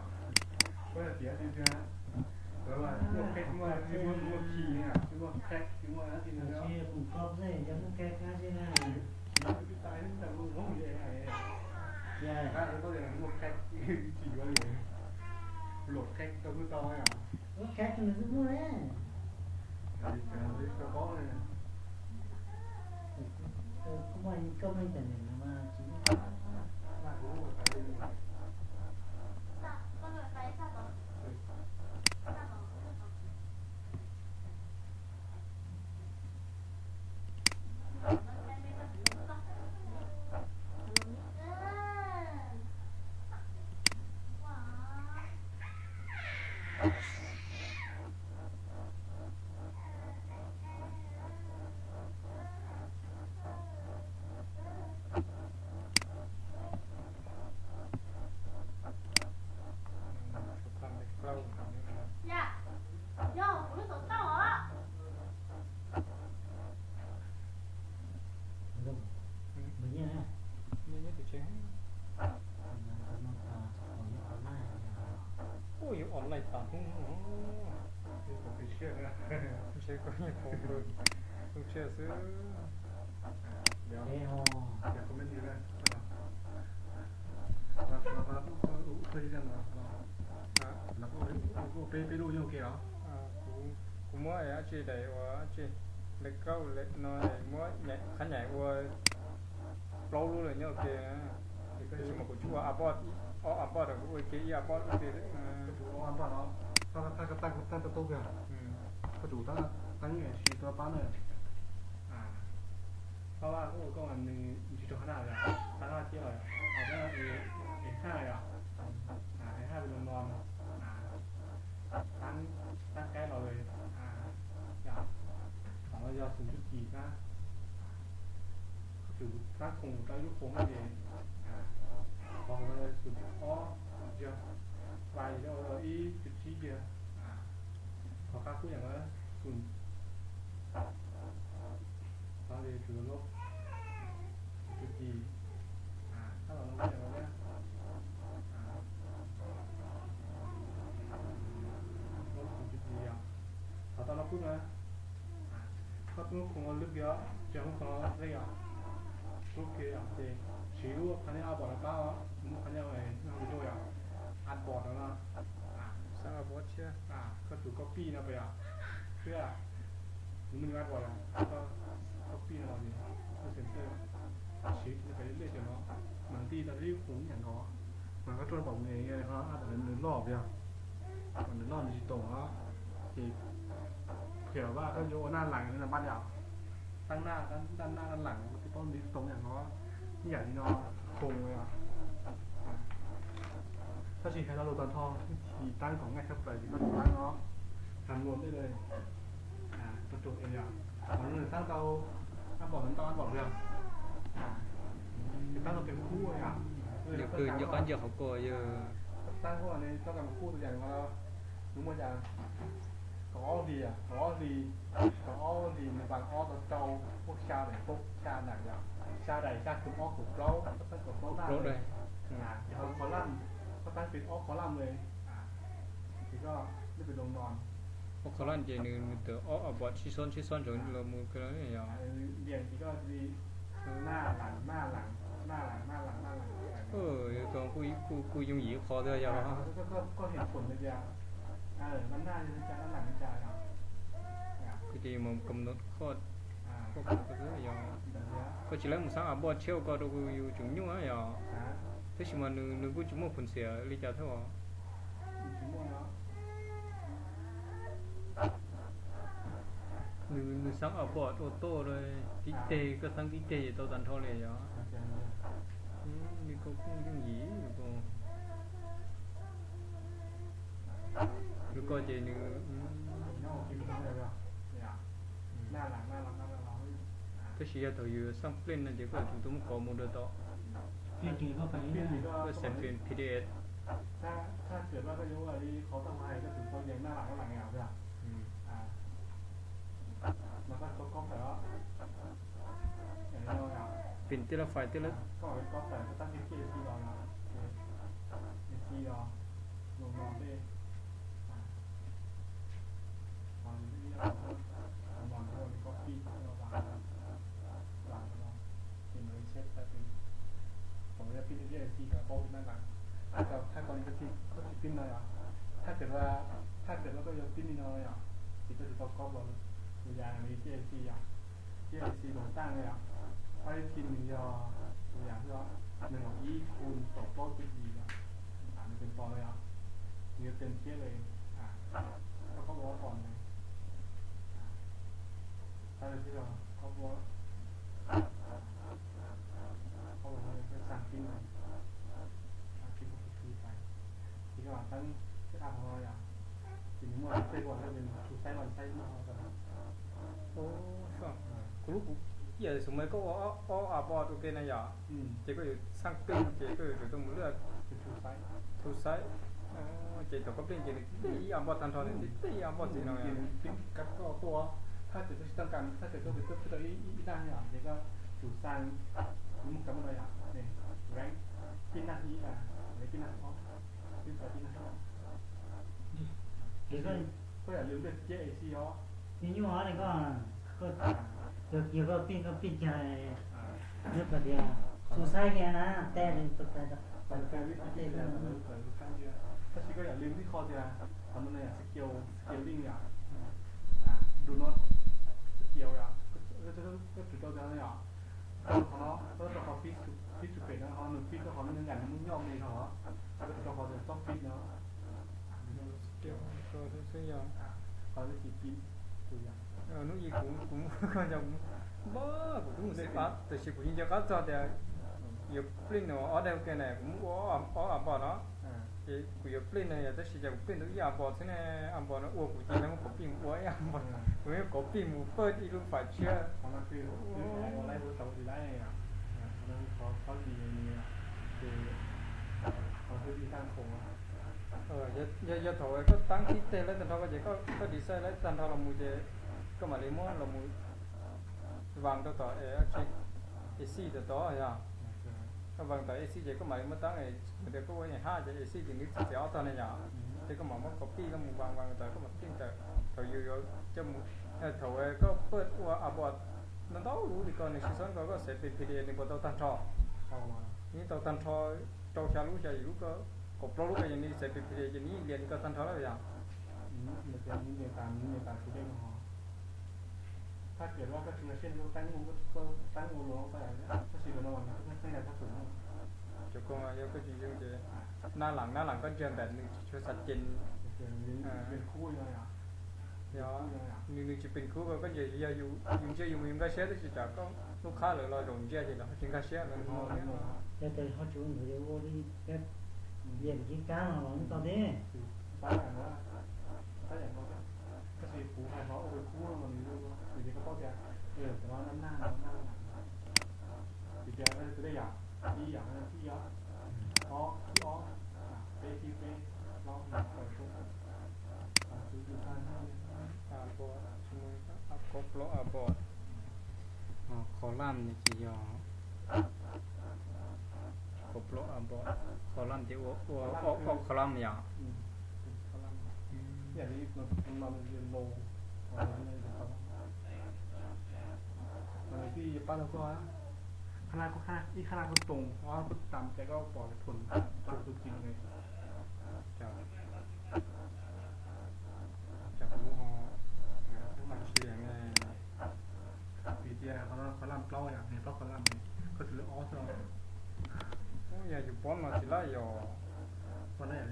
yom. Koj tias tiag tiag, muaj qheb muaj, muaj khi, muaj qheb muaj dab tsi no. Tsis pum koj xwb, yog muaj qheb qab xwb na. Tsis muaj qheb, koj tias muaj qheb, tsis yuav li. Luam qheb tau kuj tau yom. Muaj qheb nws twb muaj ne. Koj muaj, koj muaj internet no mas tsis muaj. Ua yus online tas hnub no, ntshe koj nyiam pom tu tsiaj xwb. Peb lub nyob ua ke os. Kuv muab dab tsi daim ua dab tsi, background no muab qhab nyaim ua plaub lub lawm nyob ua ke. Tab sis mas kuv tsis ua a poj, ob a poj rau, kuv ua ke ib a poj ua ke. Koj tsum ua a poj no, koj tab koj tab tau tub kag. Koj tsum tab teeb es siv tus pab na. Pab vaj koj ua koj nws tsis rau qhov na yom, tab vaj thiab los yom, es haj yom, es haj li no no, tab, tab kaib los yom, tom no yog xum tub kis tab, koj tsum tab khoom rau ib lub khoom no ces, qhov no xum ob yog, vais yog ib cov tsib yog, qhov qab kub yam no xum, qhov no ces tsum lub tub kis, tab los no kub yam no na. Koj lub khoom lub kiag, ces lub khoom lej os, lub kiag yom, ces siv lub qhov nej ob pom no pab os, lub qhov nej nyob video yom, ad board no, koj tus copy no pas yom, thiab nws muaj new ad board yom, koj copy no ces koj center siv no pas lej cov no, mas tij tau ib khoom ib yam nkaus, mas koj rau pom nws ho ad board nws loj yom, nws loj nws tsis toom os, ces phem vaj koj yuav ua naj lees no pab yom, tab naj, tab naj naj lees koj tij paub nws toom yam no, ib yam li no, khoom yom. Tab sis hais lo lus tag nrho, vim tab kom nqaij tshaj plaws ces koj tus tab no, tag luag tej, koj tus yom, qhov no nws tab tau, tab pom nws tau tab pom yom, ces tab tau pem kub yom, nco qab nco qhov ko yog tab kuj ne tau pem kub tus yam no, nws muaj cas, kaum ob hlis, kaum ob hlis, kaum ob hlis nws vas ob tau rau, muaj xya daim plaub xya daim yom, xya daim xya khoom ob khoom plaub, koj tab kaum plaub naj, ces ho qhov laj, koj tab pem ob qhov laj li, ces koj, nej pem loo no, ob qhov laj ces nws, nws tawm ob, ob pom sib xob sib xob ntsoov los mus ko yom. Diam ces koj li naj lees naj lees naj lees naj lees naj lees, kuj, kuj yooj yim qhov thiab yog. Koj hem khoom li tias, naj naj li cas naj lees li cas yom. Kuj ces yus mus kam nod koj, koj tsis laib mus xab ab npoj tshiab koj rau kuj yus tseem nyuaj yom. Tab sis mas nws, nws kuj tsis muaj phoom xiam li cas thiab os. Nws, nws xab ab npoj ua toj tib teg, koj xab tib teg ces tau tag nrho li yom. Li ko kuj yooj yim. Lub ko ces nws, tab sis yog thaum yus xab plej no ces koj yuav tsum tau muab kov mus rau tom, koj xeem pem P D F. Pem tej lub file tej lub Thaj kawm, thaj kawm koj yuav pib li no yom, ces koj tsis tau koj los mus yam li J A C yom. J A C los tag yom, pab ib txhij nws yog tus yam xwb, nees nkaum ib khu kaum plaub cuj yim yom, nws tes pos no yom, nws yuav tes thiab li, koj koj ua pom nws, tab li xwb yog koj ua, koj ua no koj xaa pib no, pib koj pib pais, ces koj mam teeb tej ab hov no yom, ces nws muaj tej koj ces nws tshua saib los saib muaj hov tau. Kuv lub kuv ib yam xus mas koj ua ob ab npoj ua ke na yom, ces koj yuav xaa pib ces koj yuav tsum tau mus lwaj tshua saib, ces thaum koj pib ces nws tib ib ab npoj tag nrho, nws tib ib ab npoj txij no. Thaj kawm koj tsis tau kam, thaj kawm koj pib tau ib dag yom, ces koj tsum xaa, nws muaj kam no yom, pib nag ib, pib nag ob, pib nag ob. Koj yam li J A C os. Nyuaj nyuaj li koj, koj, koj pib, koj pib kiag, nws kom tias tshua saib kiag na, tej li tus tais, tab sis koj yam li ib qho tias qhov no yog skill, skill link yom, do not skill yom, koj tsum tau tias no yom, qhov no koj rau qhov pib, pib tshua pem no ho nws pib rau qhov nws nqaim nws muaj nyob me no, koj tsum rau qhov tias txhob pib no. Qhov no ces pib, hnub ib kuv, kuv, koj yog kuv, npaj kuv twb mus xwb qab, tab sis kuv yeej nco qab txog tias yuav plij no ob dag ke na, kuv muab ua ob ab npoj no, ces kuv yuav plij no yog tab sis cas kuv plij tau ib ab npoj xwb ne, ab npoj no ua kuv ces lawv muab kuv pib mus ua ib ab npoj, kuv yeej kuv pib mus pawg ib lub fais tshiab. Yog, yog thaum koj teeb tib teg lawm tag nrho ko ces koj design lawm tag nrho los mus ces koj mam li muab los mus vas rau tom, tsis, A C tom tod yog. Koj vas tom A C ces koj mam li muab teeb, tias koj ua hab ces A C ces nws txiav ob tog ne yom. Koj mam muab copy koj mus vas vas ntawd koj mam tij ntawm thaum yus yuav coj mus, thaum koj paj ua abort ntau ntau lub li ko nws sib xab ko koj xaiv pem P D F nws puas tau tag nrho? Yeej tau tag nrho rau xya lub xya yim lub ko, kaum plaub lub ko yog nws xaiv pem P D F ces nws yeej liam li ko tag nrho lawm yom. Cov ko yog koj tsis zoo ces nab lam nab lam koj ntsia ntawm nws tsis tshua xav ces nab lam koj ntsia ntawm nws nws nws tsis pem khub ko koj ntsia yog yus ntsia yus mus yus nkag siab tab sis tsam koj lub qhab lawm los zaum ntsia ces lawv ho tsis nkag siab lawv ho. Yog tias ho tsis ua ntawd yuav ua li peb liam kib kab no los yeej tau thiab. Vim tias ib yam, ib yam, ib ob, peb ib peb, plaub, kaum plaub, kaum plaub abort, qhov lab ces yog kaum plaub abort, qhov lab ces ua ua ob qhov lab yom. Pab rau koj, ib qhab lab koj toom, ob koj tam ces koj pom phom tus tim ne. Cas kuv ho, kuv mas tsis liam ne. Vim tias qhov no qhov lab plaub yom, plaub qhov lab, koj tus lab ob xwb. Yog yus pob no tsis lab yom. Pob no yom.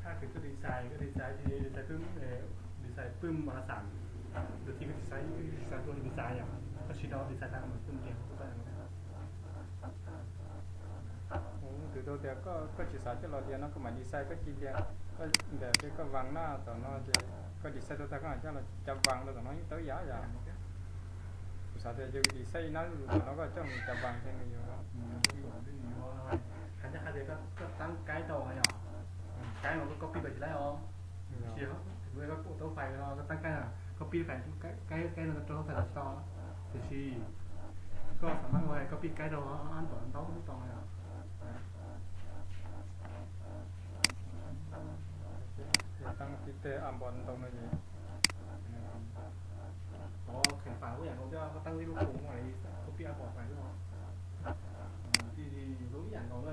Hab kws koj design, koj design ces design pwm, design pwm mas xam, tus tib koj design, koj design tuaj design yom, koj siv tau design tag mas pwm tiag koj. Kuv twv tau tias koj tsis xav coj los liam no koj mam design koj cia li, koj ntawm tias koj vas na tom no ces koj design tau tag koj mam coj los cav vas rau tom no yeej tau ib yam yom. Kuv xav tias yog design ib nab lus tom no koj coj mus cav vas ces nws yuav, hais ncaj qha tias koj tab kaib rau yom, kaib no koj copy pais tsis laib os. Koj ua tau fais no koj tab kaib, copy fais, kaib no rau fais los tsis tau, tiam sis koj xam mab ua hais copy kaib rau ab tom ntau lub tau yom. Tab tib teg ab npom ntau no es, o, kheem fais ua yam nkaus thiab, koj tab ib lub koom ua li copy ab npom fais xwb. Tij yus lub ib yam nkaus na.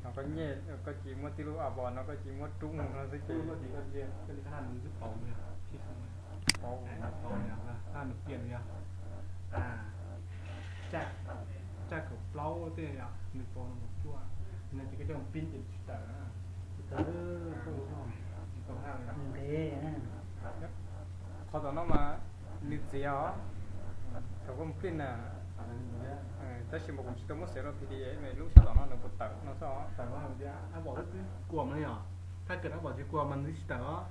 Ho koj nyem, koj cia muab tib lub ab npom no koj cia muab rub mus no xwb ces, koj cia koj haj nws twb pauv li, pauv, pauv, haj nws piam li. Tsaj kaum plaub tej yom, nws pauv mus cuaj, no ces koj coj mus pib ces tsis tawm na. Tsis tau, tsis tau haj li. Ntev. Qhov tom no mas nws txiav os, thaum koj mus print na, tab sis mas kuv tsis tau muab xev rau P D F, lub sab tom no nws puas tawm no xwb os. Tawm mas ab npom twb kuam mas yom, thaj kawm ab npom tsis kuam mas nws tsis tawm os.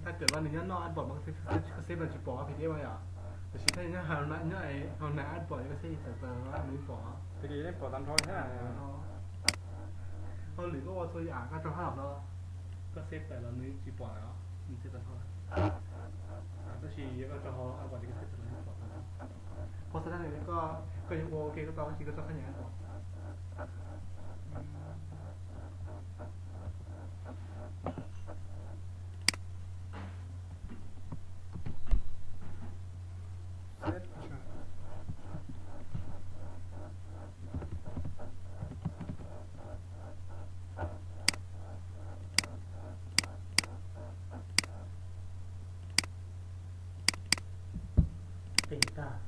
Thaj kawm mas nws nyob noj ab npom mas koj xev mas tsis pom P D F mas yom, tiam sis thaj nyob hauv na, nyob hauv na ab npom koj xev tawm tawm nws pom. P D F pom tag nrho thiab. Hauj lwm koj ua txhua yam koj rau hab los no, koj xev tawm los nws tsis pom lawm, nws txiav tag nrho lawm. Tab sis yog koj rau hauv ab npom ces koj xev tawm los nws pom tag nrho. Qhov xav tag koj, koj yuav ua ua ke koj tau tab sis koj rau hab nyam ab npom. Pem tag,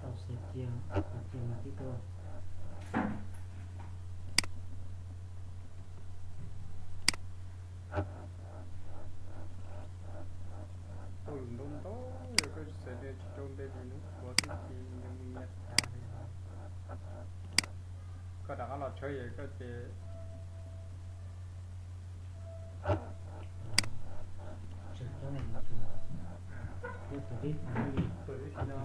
tau xav cia, xav cia mas tib tug. Tau lwm ntau ntau, yog koj tsis xav tias tsis rau npe ces hnub qhuav twb ci nws mus nyiam tag li. Koj rov qab los tshawb yog koj ces, tus vib no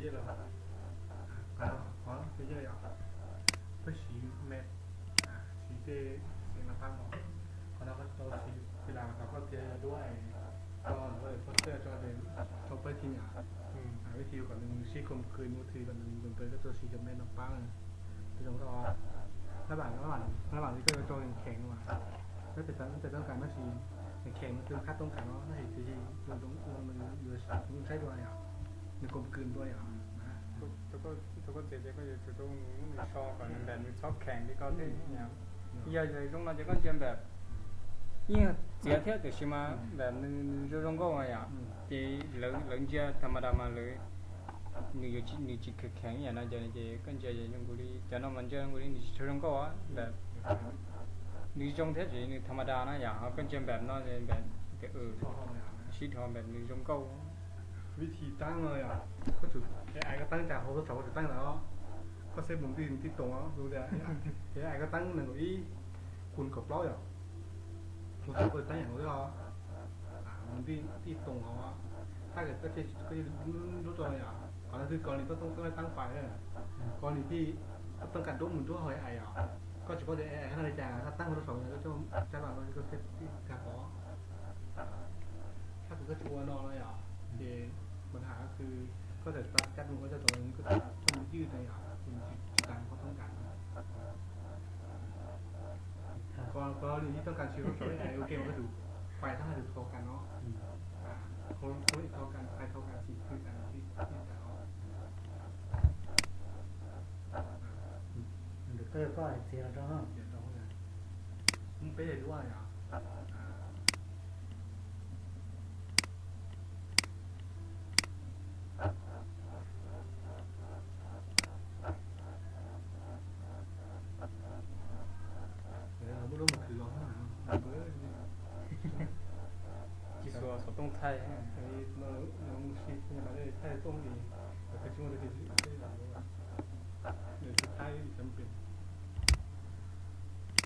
Qhov no qhov twg yog peb siv map, siv tej xeev Nam Paab no, qhov no koj tau siv tsis las qhov koj tias yog duab es koj lawv poster tso ces tau peb thi nyam, vib thi kom nws sib koom kws ua thi kom nws nkaus koj tau siv cov map Nam Paab zoo tau. Nab vam, nab vam li koj yuav tso kheev mas, nab tes txoj kas no sis kheev no twb khab toob kas no no ces tias zoo nws yuav saib dua yom, nws koom kws dua yom. Rau koj txiav ces koj yuav tsum rau nws so kom nws npam nws txhob kheev li koj thiab. Yog zoo no ces koj ntsia npam yeej txiav thiab tiam sis mas npam nws zoo zoo nkauj yom, ces lawv ntsia tha ma da mas lawv nws yuav tsis, nws tsis kheev kheev yam no ces, ces koj ntsia zoo nkaus li cov no mas ntsia zoo nkaus li nws tsis tshua zoo nkauj npam nws zoo thiab ces nws tha ma da na yom, ho koj ntsia npam no npam sib dhos npam nws zoo nkauj. Vib thi taab no yom, koj tsum, ai koj taab cas hauv txog koj tsum taab ntawd, koj xeb mus tij tij toos, ces ai koj taab nees nkaum ib, kun kaum plaub yom, hauv txog koj tsum taab yam nkaus thiab os. Mus tij toos hauv, tab koj lub rau yom, qhov no twb koj li toj toob taab fais, koj li tij, koj tooj kas nruab mus nruab hauv ai os, koj tsis paub tias ai koj no li cas koj taab hauv rau saum no koj coj cab los no koj thiaj tij kag pov. Tab kws koj tsis ua no no yom, ces mas has kws koj txawm cab mus koj coj tod koj coj mus ywj no yom, ces tsis tas koj tooj kas. Koj li tij tooj kas tsis rau saum ai ua ke mas koj tsum fais taab hais tus thau kas no, thau kas, fais thau kas txim txwv kas txim txwv kas os. Ntawm koj yog koj hais txiav los rau no. Muaj peb hais duab yom. Muaj duab mus khwv los, tsis xuas xov tooj thaij, mus si thaij tooj li, koj tsis muaj tsis